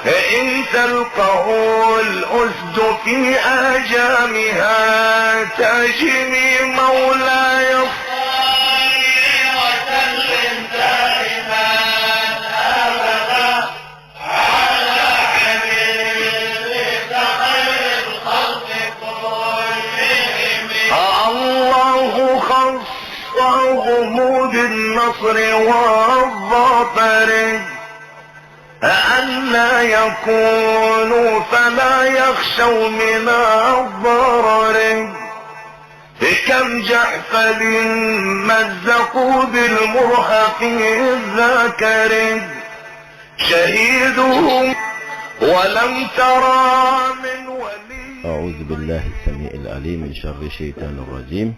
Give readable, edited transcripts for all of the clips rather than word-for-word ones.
إن تلقه الأسد في آجامها تجني مولاي وسلم دائما أبدا على حبيبك خير الخلق كلهم. الله خصهم بالنصر والظفر ألا يكونوا فلا يخشوا من الضرر. كم جحفل مزقوا بالمرهق الذكر شهيدهم ولم ترى من ولي. أعوذ بالله السميع العليم من شر الشيطان الرجيم.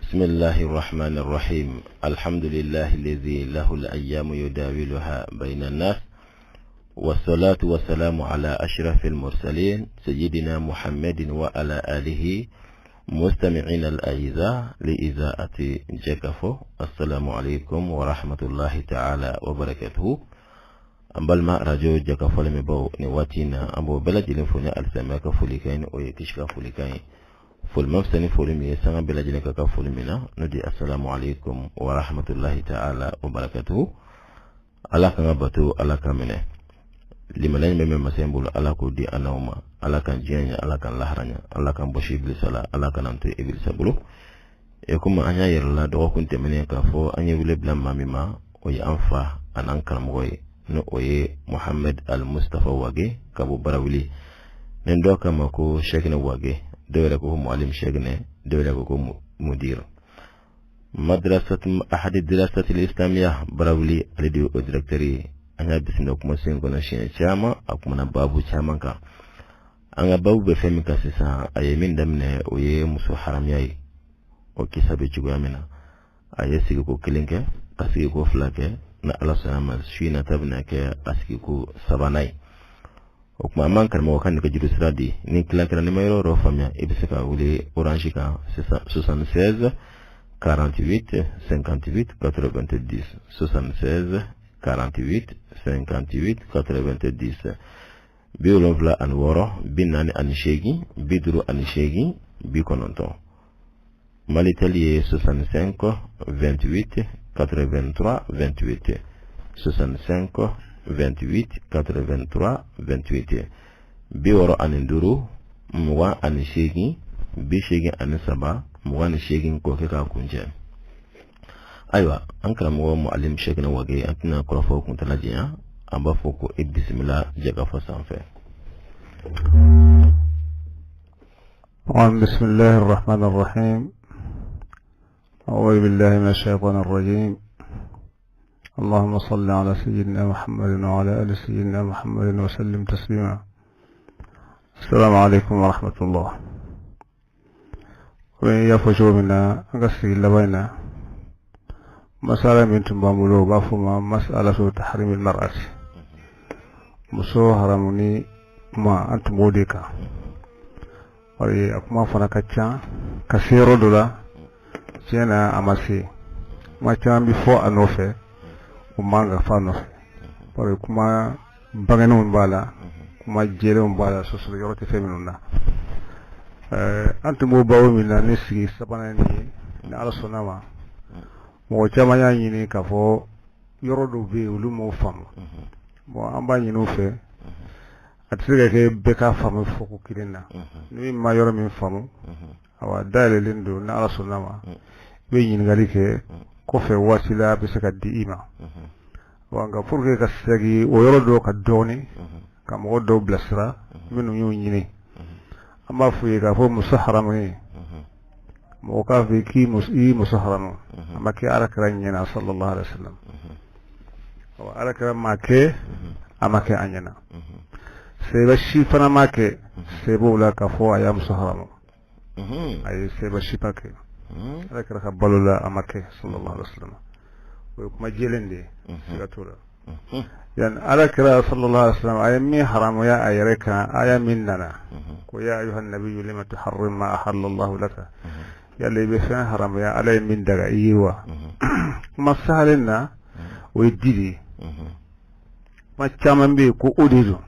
بسم الله الرحمن الرحيم. الحمد لله الذي له الأيام يداولها بين الناس، والصلاة والسلام على أشرف المرسلين سيدنا محمد وعلى آله مستمعين الأعزاء لإذاعة جكفو. السلام عليكم ورحمة الله تعالى وبركاته. An balima radio Jɛkafɔ lamɛnbaaw, nin waati in na an b'o bɛɛ lajɛlen fo ni alisilamɛya ka folikan ye, o ye kisi ka folikan ye. Foli ma fisa ni foli min ye, sanga bɛɛ lajɛlen ka kan foli min na, n'o de assalamu alaikum wa rahmatullahi ta'ala wa barakatuhu. Ala k'an ka bato, Ala ka minɛ. Limaniya min bɛ masa in bolo, Ala k'o di an n'aw ma. Ala k'an diɲɛ ɲɛ, Ala k'an lahara ɲɛ, Ala k'an bɔsi ibilisa la, Ala kan'an to ibilisa bolo. E komi an y'a yɛrɛ la dɔgɔkun tɛmɛnen k'a fɔ an ye wele bila maa min ma, o ye an fa an'an karamɔgɔ ye, n'o o ye Mohamed Al Mustafa Wage ka bɔ Barawuli, ni dɔw k'a ma ko Sɛkinɛ Wage, dɔw yɛrɛ ko ko Mualim Sɛkinɛ, dɔw yɛrɛ ko ko Mudir Madrasat Ahadi Dirasat Islamiya Barawuli, ale de ye o directeur ye. An y'a bisimila kumasen kɔnɔ siɲɛ caman, a kumana baabu caman kan. An ka baabu bɛ fɛn min kan sisan, a ye min daminɛ, o ye muso haramuya ye, o kisa bɛ cogoya min na. A ye sigiko kelen kɛ, ka sigiko fila kɛ, ni Ala sɔnna ma, su in nata bɛna kɛ a sigiko sabanan ye. O tuma an b'an karamɔgɔ ka nɛgɛjuru sira di. Ni tila kɛra, n'i ma yɔrɔ yɔrɔ faamuya, i bɛ se ka wele Orange kan 76 48 58 90, 76 48 58 90, 76 48 58 90. Malitel ye 65 28 83 28, 65 28 83 28, 65 28 83 28, k'o kɛ k'a kuncɛ. Ayiwa, an karamɔgɔ Mualim Sɛkinɛ Wage, an tɛna kɔrɔfɔ kuntala janya, an b'a fɔ ko e bisimila Jɛkafɔ sanfɛ. بسم الله الرحمن الرحيم. أعوذ بالله من الشيطان الرجيم. اللهم صل على سيدنا محمد وعلى آل سيدنا محمد وسلم تسليما. السلام عليكم ورحمة الله. Komi i y'a fɔ cogo min na, an ka sigi laban in na, masala min tun b'an bolo, u b'a fɔ ma masalatu tahrimil mar'ati, muso haramuni kuma, an tun b'o de kan. Bari a kuma fana ka ca ka se yɔrɔ dɔ la, tiɲɛ na a ma se. Kuma caman bɛ fɔ a nɔfɛ, o man ka fɔ a nɔfɛ, bari kuma bangennenw b'a la, kuma jɛlenw b'a la, sɔsɔli yɔrɔ tɛ fɛn minnu na. An tun b'o baro min na ni sigi sabanan nin ye, ni Ala sɔnna ma, mɔgɔ caman y'a ɲini k'a fɔ yɔrɔ dɔw bɛ yen, olu m'o faamu. Bon, an b'a ɲini u fɛ, a tɛ se ka kɛ bɛɛ k'a faamu fɔko kelen na. Ni min ma yɔrɔ min faamu, awa dayɛlɛlen don, ni Ala sɔnna ma, i bɛ ɲininkali kɛ kɔfɛ, waati la a bɛ se ka di i ma. Bon, nka pour que ka segin o yɔrɔ dɔw kan dɔɔnin, ka mɔgɔ dɔw bilasira minnu y'o ɲini, an b'a f'u ye k'a fɔ muso haramu ye, mɔgɔ k'a fɔ k'i y'i muso haramu, a ma kɛ Ala kira ɲɛna sallallahu alaihi wasallam. Ala kira m'a kɛ, a ma kɛ a ɲɛna. Seba si fana m'a kɛ sebaw la k'a fɔ a y'a muso haramu. A ye seba si ma kɛ Ala kira ka balo la, a ma kɛ sallallahu alaihi wasallam. O ye kuma jɛlen de ye, siga t'o la. Yani Ala kira sallallahu alaihi wasallam a ye min haramuya a yɛrɛ kan, aya min nana ko ya ayuha nabiyyu lima tuharrim ma ahalla Allahu laka, yala i bɛ fɛn haramuya Ala ye min daga i ye wa? Kuma sahalen na, o ye di de ye. Kuma caman bɛ yen ko o de don,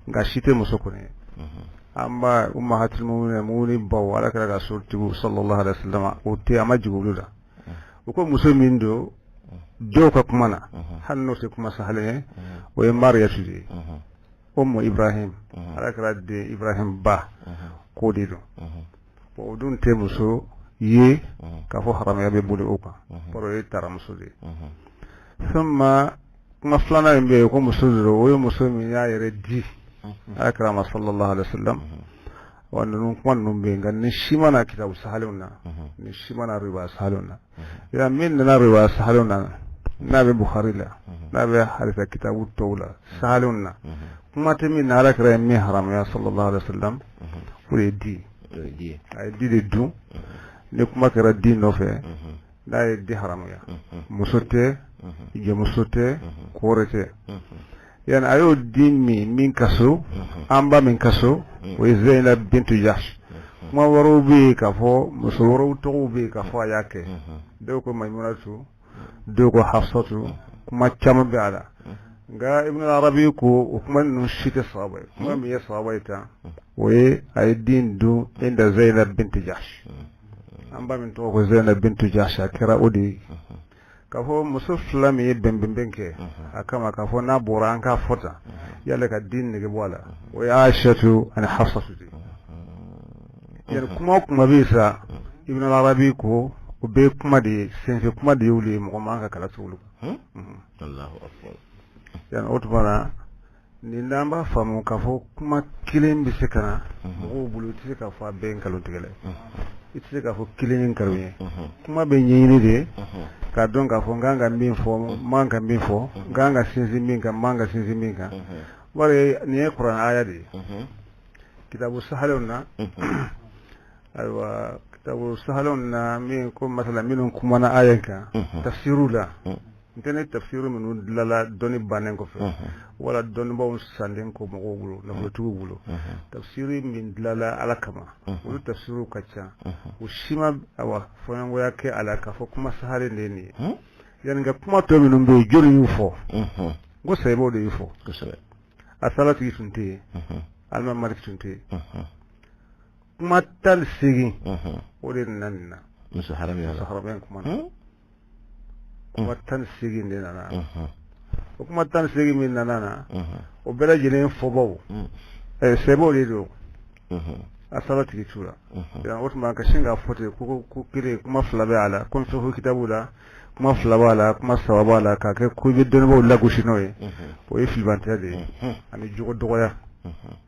nka si tɛ muso kɔni ye. An ba ummahatul mu'minin baw, Ala kira ka sotigiw sallallahu alaihi wasallam, o tɛ, a ma jigin olu la. U ko muso min don, dɔw ka kuma na, hali n'o tɛ kuma sahalen ye, o ye Mariyatu de ye, Ummu Ibrahim, Ala kira den Ibrahim ba, k'o de don. Bon, o dun tɛ muso ye k'a fɔ haramuya bɛ boli o kan, kɔrɔ o ye taramuso de ye. Summa kuma filanan in bɛ yen ko muso de don, o ye muso min y'a yɛrɛ di Ala kira ma sallallahu alaihi wasallam. Wa ninnu kuma ninnu bɛ yen, nka nin si ma na kitabu sahalenw na, nin si ma na riwaya sahalenw na. Ya min nana riwaya sahalenw na, n'a bɛ Bukhari la, n'a bɛ hadisa kitabu tɔw la sahalenw na, kuma tɛ min na Ala kira ye min haramuya sallallahu alaihi wasallam, o de ye di. A ye di de dun. Ni kuma kɛra di nɔfɛ, n'a ye di haramuya, muso tɛ, jɛmuso tɛ, kɔrɔ tɛ. Yani a y'o di min ka so, an ba min ka so, o ye Zainab bintu Jahsh. Kuma wɛrɛw bɛ yen k'a fɔ muso wɛrɛw tɔgɔw bɛ yen k'a fɔ a y'a kɛ. Dɔw ko Maimunatu, dɔw ko Hafsatu, kuma caman bɛ a la. Nka Ibn Arabi ko o kuma ninnu si tɛ sawaba ye. Kuma min ye sawaba ye tan, o ye a ye di dun inda Zainab bintu Jahsh, an ba min tɔgɔ ko Zainab bintu Jahsh, a kɛra o de ye. K'a fɔ muso fila min ye bɛnbɛnbɛn kɛ a kama, k'a fɔ n'a bɔra an k'a fɔ tan, yala ka di nege bɔ a la, o ye Aishatu ani Hafsatu de ye. Yani kuma o kuma bɛ yen sa, Ibn Arabi ko o bɛɛ ye kuma de ye, senfɛ kuma de y'olu ye, mɔgɔ man ka kala olu kan. Yani o tuma na, nin n'an b'a faamu k'a fɔ kuma kelen bɛ se ka na mɔgɔw bolo, i tɛ se k'a fɔ a bɛɛ ye nkalontigɛla ye, i tɛ se k'a fɔ kelen ye nkalon ye. Kuma bɛ ɲɛɲini de k'a dɔn k'a fɔ n kan ka min fɔ, n man ka min fɔ, n kan ka sinsin min kan, n man ka sinsin min kan. Bari nin ye kuranɛ aya de ye kitabu sahalenw na. Ayiwa, kitabu sahalenw na min ko masala minnu kumana aya in kan tafsiru la, n tɛ ne tafsiru minnu dilala dɔnni bannen kɔfɛ wala dɔnnibaw sanden kɔ mɔgɔw bolo, nafolotigiw bolo, tafsiri min dilala Ala kama, olu tafsiruw ka ca. U si ma awa fɔɲɔgɔnya kɛ a la k'a fɔ kuma sahalen de ye nin ye. Yani ka kuma tɔ minnu bɛ yen, jɔnni y'u fɔ? N ko sahabaw de y'u fɔ. A salatigi tun tɛ yen, Alimami Maliki tun tɛ yen. Kuma 18 o de nana nin na. Muso haramuya. Muso haramuya kuma na, kuma 18 de nana. O kuma 18 min nana na, o bɛɛ lajɛlen fɔbaw sahabaw de don, a salatigi t'u la. O tuma ka sin k'a fɔ ten ko kelen, kuma fila bɛ a la, ko fiqh kitabu la kuma fila b'a la, kuma saba b'a la, k'a kɛ ko i bɛ dɔnnibaw lagosi n'o ye, o ye filibantɛ de ye ani jogo dɔgɔya.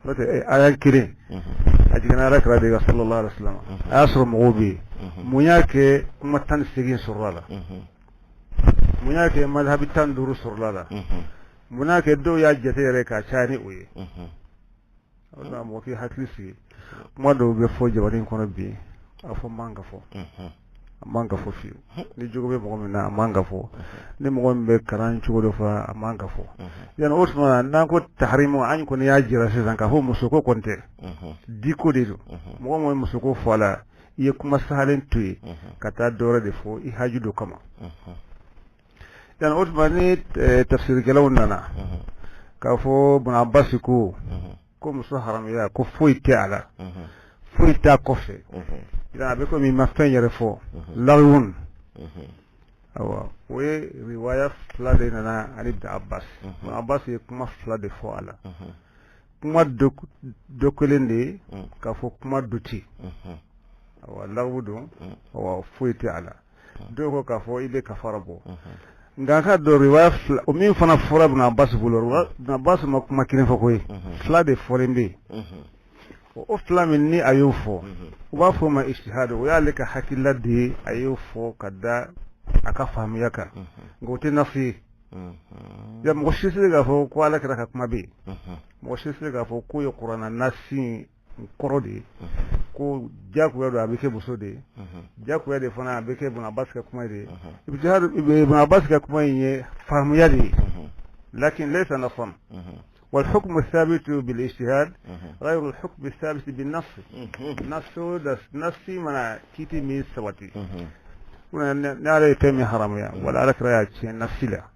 N'o tɛ, aya kelen a jiginna Ala kira de kan sallallahu alaihi wasallam, a y'a sɔrɔ mɔgɔw bɛ yen. Mun y'a kɛ kuma 18 sɔrɔla la? Mun y'a kɛ mazhabi 15 sɔrɔla la? Mun y'a kɛ dɔw y'a jate yɛrɛ k'a caya ni o ye? O la mɔgɔ k'i hakili sigi, kuma dɔw bɛ fɔ jamana in kɔnɔ bi, a fɔ man ka fɔ, a man ka fɔ fiyewu. Ni jogo bɛ mɔgɔ min na, a man ka fɔ. Ni mɔgɔ min bɛ kalan cogo dɔ fɔ, a man ka fɔ. Yani o tuma na, n'an ko taharimu, an kɔni y'a jira sisan k'a fɔ musoko kɔni tɛ, diko de don. Mɔgɔ min ye musoko fɔ a la, i ye kuma sahalen to yen ka taa dɔ wɛrɛ de fɔ i haju dɔ kama. Yani o tuma ni tafsirikɛlaw nana k'a fɔ Bun Abasi ko muso haramuya ko foyi tɛ a la, foyi t'a kɔfɛ, a bɛ komi i ma fɛn yɛrɛ fɔ lagwun. Ayiwa, o ye riwaya fila de nana ani Ibn Abbas. Ibn Abbas ye kuma fila de fɔ a la. Kuma dɔ kelen de ye k'a fɔ kuma dɔ tɛ, awa lagwu don, awa foyi tɛ a la. Dɔw ko k'a fɔ i bɛ kafara bɔ. Nka ka dɔn riwaya fila o min fana fɔra Ibn Abbas bolo, Ibn Abbas ma kuma kelen fɔ koyi, fila de fɔlen bɛ yen. O fila min ni a y'o fɔ, u b'a fɔ o ma ijtihad, o y'ale ka hakilila de ye, a y'o fɔ ka da a ka faamuya kan, nka o tɛ nasi ye. Ya mɔgɔ si tɛ se k'a fɔ ko Ala kira ka kuma bɛ yen, mɔgɔ si tɛ se k'a fɔ k'o ye kuranna nasi kɔrɔ de ye, ko jagoya don a bɛ kɛ muso de ye, jagoya de fana a bɛ kɛ Ibn Abbas ka kuma de ye. Ibn Abbas ka kuma in ye faamuya de ye, lakin laysa nasan. والحكم الثابت بالاجتهاد غير الحكم الثابت بالنص. نص نص mana kiti min sabati, n'ala ye fɛn min haramuya wala Ala kira y'a tiɲɛ nasi la.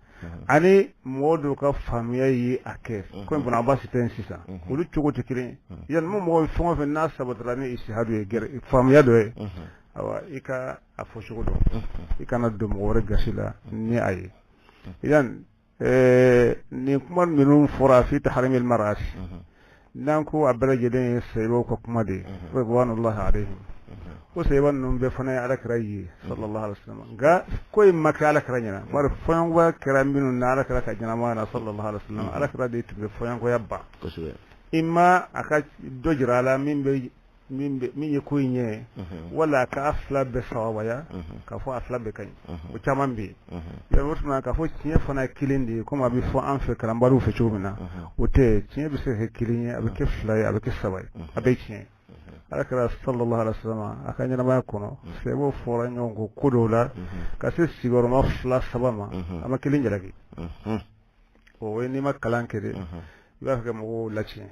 Ani mɔgɔ dɔw ka faamuya ye a kɛ komi Ibn Abbas tɛ yen sisan, olu cogo tɛ kelen ye. Yani mɔgɔ fɛn o fɛn n'a sabatira ni ijtihadu ye, gɛrɛ faamuya dɔ ye, awa i ka a fɔ cogo dɔn, i kana don mɔgɔ wɛrɛ gasi la ni a ye. Yan nin kuma minnu fɔra fi tahrimil mar'ati, n'an ko a bɛɛ lajɛlen ye sahibaw ka kuma de ye, ridwanullahi alayhim, ko sahiba ninnu bɛɛ fana ye ala kira ye sallallahu alaihi wasallam, nka ko in ma kɛ ala kira ɲɛna, bari fɔɲɔgɔnkɔya kɛra minnu na ala kira ka ɲɛnamaya na sallallahu alaihi wasallam, ala kira de tun bɛ fɔɲɔgɔnkɔya ban. I ma a ka dɔ jira a la min bɛ min ye ko in ɲɛ ye, wala k'a fila bɛɛ sawabaya k'a fɔ a fila bɛɛ ka ɲi, o caman bɛ yen. O tuma k'a fɔ tiɲɛ fana ye kelen de ye, komi a bɛ fɔ an fɛ kalanbaliw fɛ cogo min na, o tɛ. Tiɲɛ bɛ se ka kɛ kelen ye, a bɛ kɛ fila ye, a bɛ kɛ saba ye, a bɛɛ ye tiɲɛ ye. Ala kira sallallahu alaihi wasallam a ka ɲɛnamaya kɔnɔ, sahibaw fɔra ɲɔgɔn kɔ ko dɔw la ka se sigiyɔrɔma 2 3 ma, a ma kelen jalaki. O ye n'i ma kalan kɛ de, i b'a fɛ ka mɔgɔw latiɲɛ.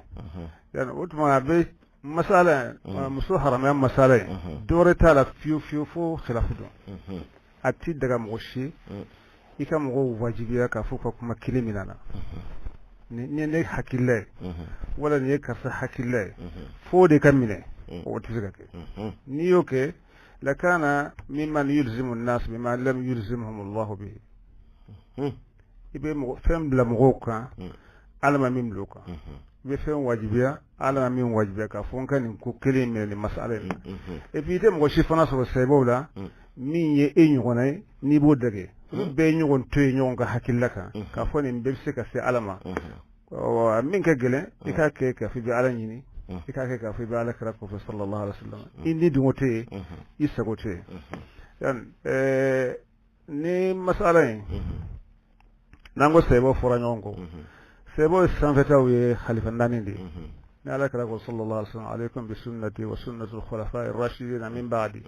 Yani o tuma a bɛ masala muso haramaya masala ye, dɔwɛrɛ t'a la fiyewu fiyewu fo khilafu dɔn. A ti daga mɔgɔ si i ka mɔgɔw wajibiya k'a fɔ ka kuma kelen min na, nin ye ne hakilila ye wala nin ye karisa hakilila ye, fo de ka minɛ, o tɛ se ka kɛ. N'i y'o kɛ, lakana mimman yulzimu an-nas bima lam yulzimhum Allahu bihi, i bɛ fɛn bila mɔgɔw kan Ala ma min bila o kan, i bɛ fɛn wajibiya Ala ma min wajibiya k'a fɔ n ka nin ko kelen minɛ nin masala in na. Et puis i tɛ mɔgɔ si fana sɔrɔ sahibaw la min ye e ɲɔgɔnna ye n'i b'o dege. Olu bɛɛ ye ɲɔgɔn to yen ɲɔgɔn ka hakilila kan k'a fɔ nin bɛɛ bɛ se ka se Ala ma. Min ka gɛlɛn, i k'a kɛ k'a fɔ i bɛ Ala ɲini, i k'a kɛ k'a fɔ i bɛ Ala kira kɔfɛ sallallahu alaihi wasallam, i ni dungo tɛ yen, i sago tɛ yen. Ni masala in n'an ko sahibaw fɔra ɲɔgɔn kɔ, sahibaw ye sanfɛtaw ye khalifa naani de ye. Ni ala kira ko sallallahu alaihi wasallam, alaykum bi sunnati wa sunnati al-khulafa'i ar-rashidin min ba'di,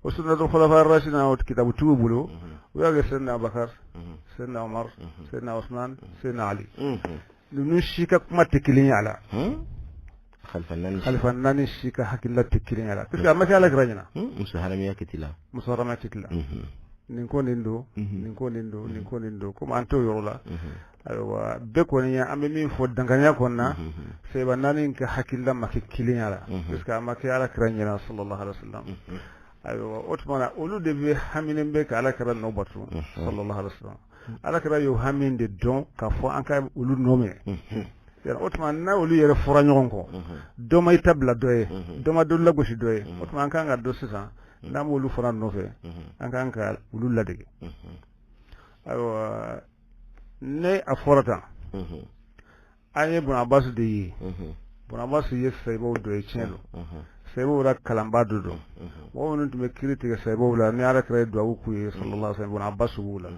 wa sunnati al-khulafa'i ar-rashidin o kitabu tigiw bolo, u y'a kɛ Sayyidina Abubakar, Sayyidina Umar, Sayyidina Usman, Sayyidina Ali. Ninnu si ka kuma tɛ kelen ye a la. Khalifa naani si ka hakilila tɛ kelen ye a la, parce que a ma kɛ ala kira ɲɛna. Muso haramaya kiti la. Muso haramaya kiti la. Nin ko nin don, nin ko nin don, nin ko nin don, komi an t'o yɔrɔ la. Ayiwa bɛɛ kɔni ye, an bɛ min fɔ dankanya kɔni na, sahiba naani ka hakilila ma kɛ kelen ye a la, parce que a ma kɛ ala kira ɲɛna sallallahu alaihi wasallam. Ayiwa o tuma na olu de bɛ haminen bɛ ka ala kira nɔ bato sallallahu alaihi wasallam. Ala kira y'o hami de dɔn k'a fɔ an ka olu nɔ minɛ. O tuma n'a olu yɛrɛ fɔra ɲɔgɔn kɔ, dɔ ma i ta bila dɔ ye, dɔ ma dɔ lagosi dɔ ye, o tuma an kan ka dɔn sisan n'an b'olu fana nɔfɛ, an kan ka olu ladege. Ayiwa ne a fɔra tan, an ye Ibn Abbas de ye. Ibn Abbas ye sahibaw dɔ ye, tiɲɛ don, sahibaw la kalanba dɔ don. Mɔgɔ minnu tun bɛ kiiri tigɛ sahibaw la ni ala kira ye duwawu k'u ye sallallahu alaihi wasallam, Ibn Abbas b'u la.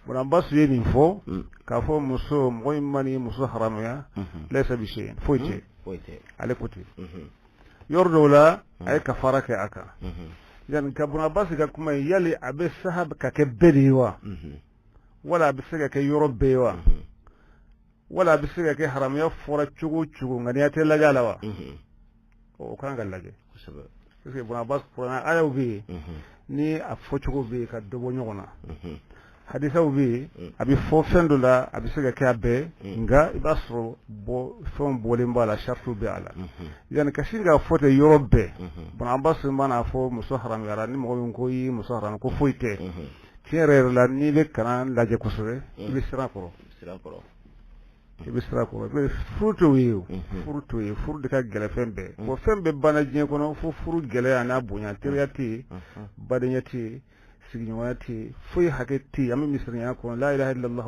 Ibn Abbas ye nin fɔ k'a fɔ muso mɔgɔ in ma ni muso haramuya laysa bi shay'in, foyi tɛ, ale ko ten. Yɔrɔ dɔw la a ye kafara kɛ a kan. Yani ka Ibn Abbas ka kuma in, yali a bɛ sahab ka kɛ bɛɛ de ye wa, wala a bɛ se ka kɛ yɔrɔ bɛɛ ye wa, wala a bɛ se ka kɛ haramuya fɔra cogo o cogo ŋaniya tɛ lajɛ a la wa, o kan ka lajɛ. Parce que Ibn Abbas kuranɛ ayaw bɛ yen ni a fɔcogo bɛ yen ka dɔ bɔ ɲɔgɔn na, hadisaw bɛ yen a bɛ fɔ fɛn dɔ la a bɛ se ka kɛ a bɛɛ, nka i b'a sɔrɔ bɔ fɛnw bɔlen b'a la, saritiw bɛ a la. Yani ka sin k'a fɔ ten yɔrɔ bɛɛ, Ibn Abbas mana fɔ muso haramuyara, ni mɔgɔ min ko i muso haramu ko foyi tɛ, tiɲɛ yɛrɛ yɛrɛ la n'i bɛ kalan lajɛ kosɛbɛ, i bɛ siran kɔrɔ. I bɛ siran kɔrɔ. Furu t'o ye o, furu t'o ye, furu de ka gɛlɛn fɛn bɛɛ. Bon fɛn bɛɛ banna diɲɛ kɔnɔ fo furu gɛlɛya n'a bonya, teriya tɛ yen, badenya tɛ yen, sigiɲɔgɔnya tɛ yen, foyi hakɛ tɛ yen. An bɛ misirinya kɔnɔ, la ilaha illallah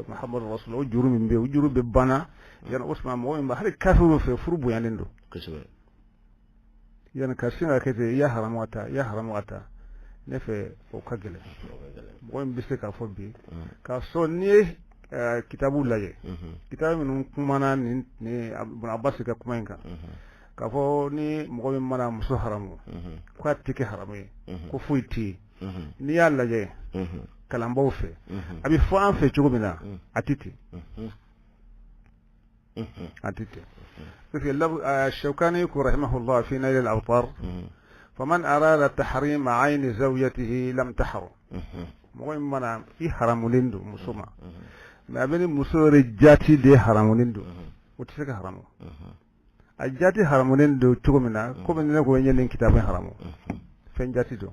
muhammadu rasulullah, o juru min bɛ yen, o juru bɛɛ banna. Yani o tuma mɔgɔ min b'a hali kafiriw fɛ, furu bonyalen don. Yani ka sin ka kɛ ten, i y'a haramu ka taa, i y'a haramu ka taa, ne fɛ o ka gɛlɛn. Mɔgɔ min bɛ se k'a fɔ bi k'a sɔrɔ n'i ye kitabu lajɛ, kitabu minnu kumana nin Ibn Abbas ka kuma in kan, k'a fɔ ni mɔgɔ min mana muso haramu k'a tɛ kɛ haramu ye, ko foyi tɛ yen, n'i y'a lajɛ kalanbaw fɛ, a bɛ fɔ an fɛ cogo min na, a tɛ ten, a tɛ ten. Parce que Shawkani ko rahimahullah fi Nail al-Awtar, faman arada tahrima ayni zawjatihi lam tahrum. Mɔgɔ in mana i haramunen don muso ma, mais a bɛ ni muso yɛrɛ jaati de haramunen don, o tɛ se ka haramu. A jaati haramunen don cogo min na, komi ne ko n ye nin kitabu haramu, fɛn jaati don.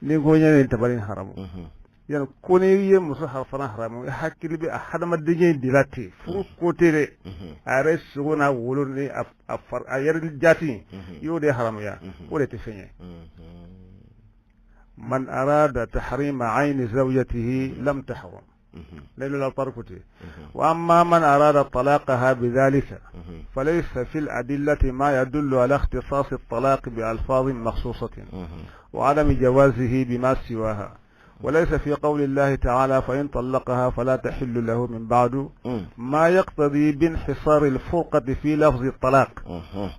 Ni ko n ye nin tabali haramu, yani ko n'i ye muso fana haramu, i hakili bɛ a hadamadenya in de la ten. Furu ko tɛ dɛ, a yɛrɛ sogo n'a wolo ni a yɛrɛ jaati, i y'o de haramuya, o de tɛ fɛn ye. من أراد تحريم عين زوجته لم تحرم نيل الأوطار كتير. وأما من أراد طلاقها بذلك فليس في الأدلة ما يدل على اختصاص الطلاق بألفاظ مخصوصة وعدم جوازه بما سواها، وليس في قول الله تعالى فإن طلقها فلا تحل له من بعد ما يقتضي بانحصار الفرقة في لفظ الطلاق،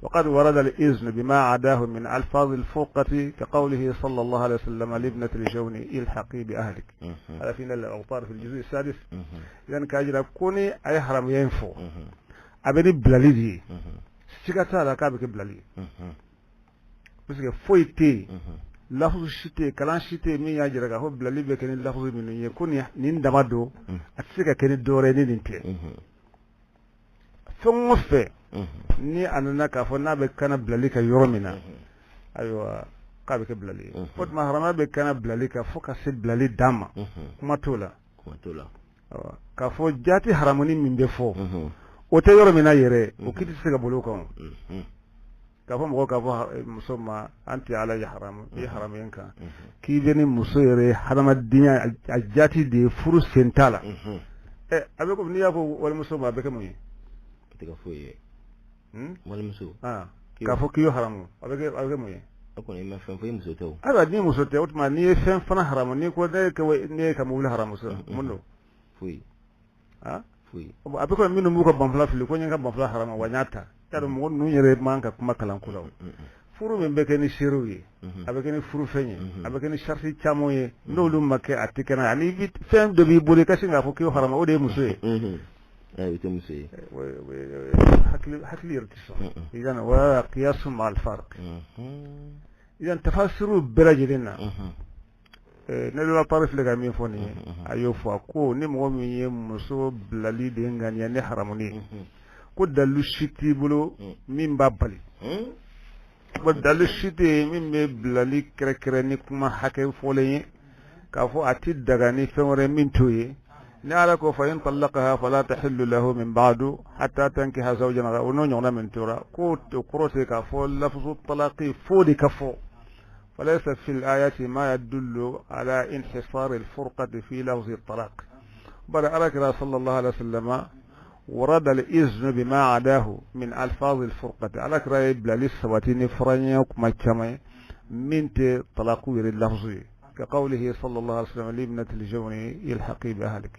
وقد ورد الإذن بما عداه من ألفاظ الفرقة كقوله صلى الله عليه وسلم لابنة الجون الحقي بأهلك. هذا في نيل الأوطار في الجزء السادس. إذن k'a jira ko ni a ye haramuya in fɔ, a bɛ ni bilali de ye, siga t'a la k'a bɛ kɛ bilali ye, parce que foyi tɛ yen, lafuzu si tɛ yen, kalan si tɛ yen min y'a jira k'a fɔ bilali bɛ kɛ ni lafuzu minnu ye, ko nin dama don, a tɛ se ka kɛ ni dɔwɛrɛ ye ni nin tɛ. Fɛn o fɛn ni a nana k'a fɔ n'a bɛ kana bilali ka yɔrɔ min na, ayiwa, k'a bɛ kɛ bilali ye. O tuma haramuya bɛ kana bilali kan fo ka se bilali dan ma, kuma t'o la. Kuma t'o la. K'a fɔ jaati haramuni min bɛ fɔ, o tɛ yɔrɔ min na yɛrɛ, o kiti tɛ se ka boli o kan. K'a fɔ mɔgɔ, k'a fɔ muso ma an tɛ ala ye haramu, i ye haramu ye kan k'i bɛ ni muso yɛrɛ hadamadenya a jaati de ye, furu sen t'a la. Ɛ, a bɛ komi n'i y'a fɔ walimuso ma, a bɛ kɛ mun ye? O tɛ ka foyi ye. Walimuso. K'a fɔ k'i y'o haramu, a bɛ kɛ mun ye? O kɔni, i ma fɛn fɔ, i muso tɛ o. Ayiwa, ni muso tɛ, o tuma n'i ye fɛn fana haramu, n'i ko ne ye ka mobili haramu sisan, mun don? Foyi. Foyi. A bɛ komi minnu b'u ka banfula fili ko n ye n ka banfula haramu wa n y'a ta. Y'a dɔn, mɔgɔ ninnu yɛrɛ man ka kuma kalanko la. O furu min bɛ kɛ ni seerew ye, a bɛ kɛ ni furufɛn ye, a bɛ kɛ ni sariti caman ye, n'olu ma kɛ, a tɛ kɛ n'a ye. Ani i bɛ fɛn dɔ b'i bolo, i ka sin k'a fɔ k'i y'o haramu, o de ye muso ye. O tɛ muso ye. Hakili yɛrɛ tɛ sɔn. إذن ولا قياس مع الفارق. إذن tafasiru bɛɛ lajɛlen na, ne la pari filɛ ka min fɔ nin ye, a y'o fɔ, a ko ni mɔgɔ min ye muso bilali de ŋaniya ni haramuni ye, ko dalilu si t'i bolo min b'a bali. Bon, dalilu si tɛ yen min bɛ bilali kɛrɛkɛrɛ ni kuma hakɛ fɔlen ye k'a fɔ a ti daga ni fɛn wɛrɛ min t'o ye. Ni Ala ko فإن طلقها فلا تحل له من بعد حتى تنكح زوجا، o n'o ɲɔgɔnna min tora, ko o kɔrɔ tɛ k'a fɔ لفظ الطلاق fo de ka fɔ. فليس في الآية ما يدل على انحصار الفرقة في لفظ الطلاق، بل أرك صلى الله عليه وسلم ورد الإذن بما عداه من ألفاظ الفرقة. على كرا bilali sabati ni furaɲɛ kuma caman min tɛ talaku yɛrɛ lafzu ye، كقوله صلى الله عليه وسلم لابنة الجون الحقي بأهلك.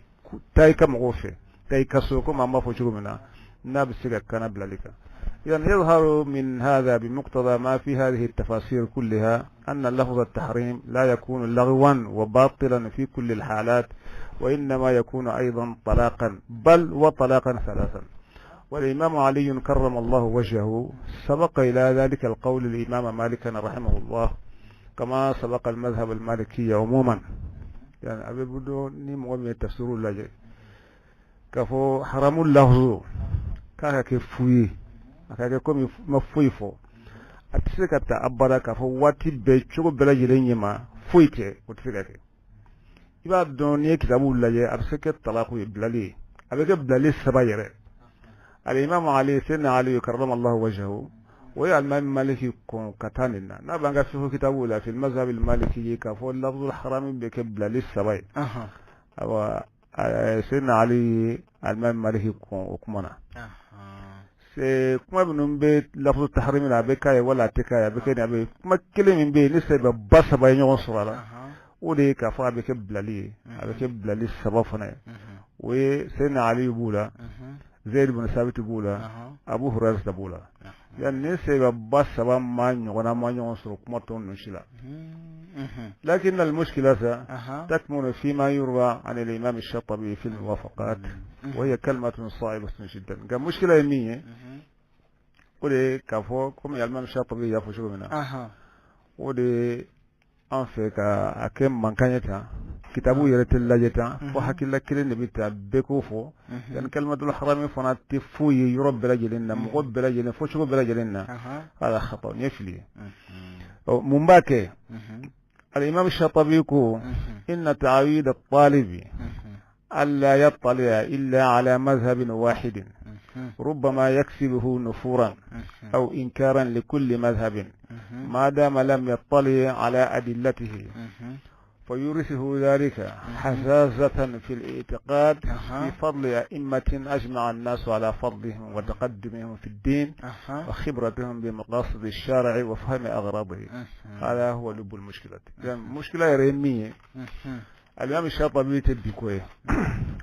Taa i ka mɔgɔw fɛ, taa i ka so, komi an b'a fɔ cogo min na, n'a bɛ se ka kana bilali kan. إذن يظهر من هذا بمقتضى ما في هذه التفاسير كلها أن لفظ التحريم لا يكون لغوا وباطلا في كل الحالات، وإنما يكون أيضا طلاقا، بل وطلاقا ثلاثا. والإمام علي كرم الله وجهه سبق إلى ذلك القول الإمام مالكا رحمه الله، كما سبق المذهب المالكي عموما. يعني a bɛ bolo ni mɔgɔ min ye tafsiru lajɛ k'a fɔ haramu lafzu k'a ka kɛ fu ye, a ka kɛ komi ma foyi fɔ, a tɛ se ka ta abada k'a fɔ waati bɛɛ, cogo bɛɛ lajɛlen ɲɛma foyi tɛ, o tɛ se ka kɛ. I b'a dɔn, n'i ye kitabu lajɛ, a bɛ se kɛ talaku ye, bilali ye, a bɛ kɛ bilali saba yɛrɛ. الإمام علي, سيدنا علي كرم الله وجهه, o ye alimami Maliki kɔn ka taa nin na, n'a b'an ka fiqh kitabu la, في المذهب المالكي, k'a fɔ لفظ الحرام bɛ kɛ bilali saba ye. Awa, سيدنا Ali ye alimami Maliki kɔn o kuma na. Se kuma minnu bɛ لفظ التحريم la, a bɛ k'a ye wala a tɛ k'a ye, a bɛ kɛ nin, a bɛ kuma kelen min bɛ yen ni sɛbɛ ba saba ye ɲɔgɔn sɔrɔ a la, o de ye k'a fɔ a bɛ kɛ bilali ye, a bɛ kɛ bilali saba fana ye. O ye سيدنا Ali b'u la, Zayd bin Sabit b'u la, Abu Hurairah b'u la. Yani ni sɛbɛ ba saba ma ɲɔgɔnna ma ɲɔgɔn sɔrɔ kuma tɔ ninnu si la. لكن المشكلة تكمن فيما يروى عن الإمام الشاطبي في الموافقات، وهي كلمة صعبة جدا. nka mushkila ye min ye, o de ye k'a fɔ komi alimami Shatibi y'a fɔ cogo min na, o de an fɛ ka a kɛ mankan ye tan, kitabu yɛrɛ tɛ lajɛ tan, fo hakilila kelen de bɛ ta, bɛɛ k'o fɔ. Yani kalimatul harami fana tɛ foyi ye yɔrɔ bɛɛ lajɛlen na, mɔgɔ bɛɛ lajɛlen, fɔ cogo bɛɛ lajɛlen na. Ala khata, nin ye fili ye. Ɔ, mun b'a kɛ? Al-imam Shatabi ko inna ta'awid at-talibi alla yattali'a illa ala madhhabin wahidin ربما يكسبه نفورا أو إنكارا لكل مذهب ما دام لم يطلع على أدلته، فيورثه ذلك حزازة في الاعتقاد في فضل أئمة أجمع الناس على فضلهم وتقدمهم في الدين وخبرتهم بمقاصد الشارع وفهم أغراضه. هذا هو لب المشكلة. يعني مشكلة يرمية الإمام الشاطبي تبي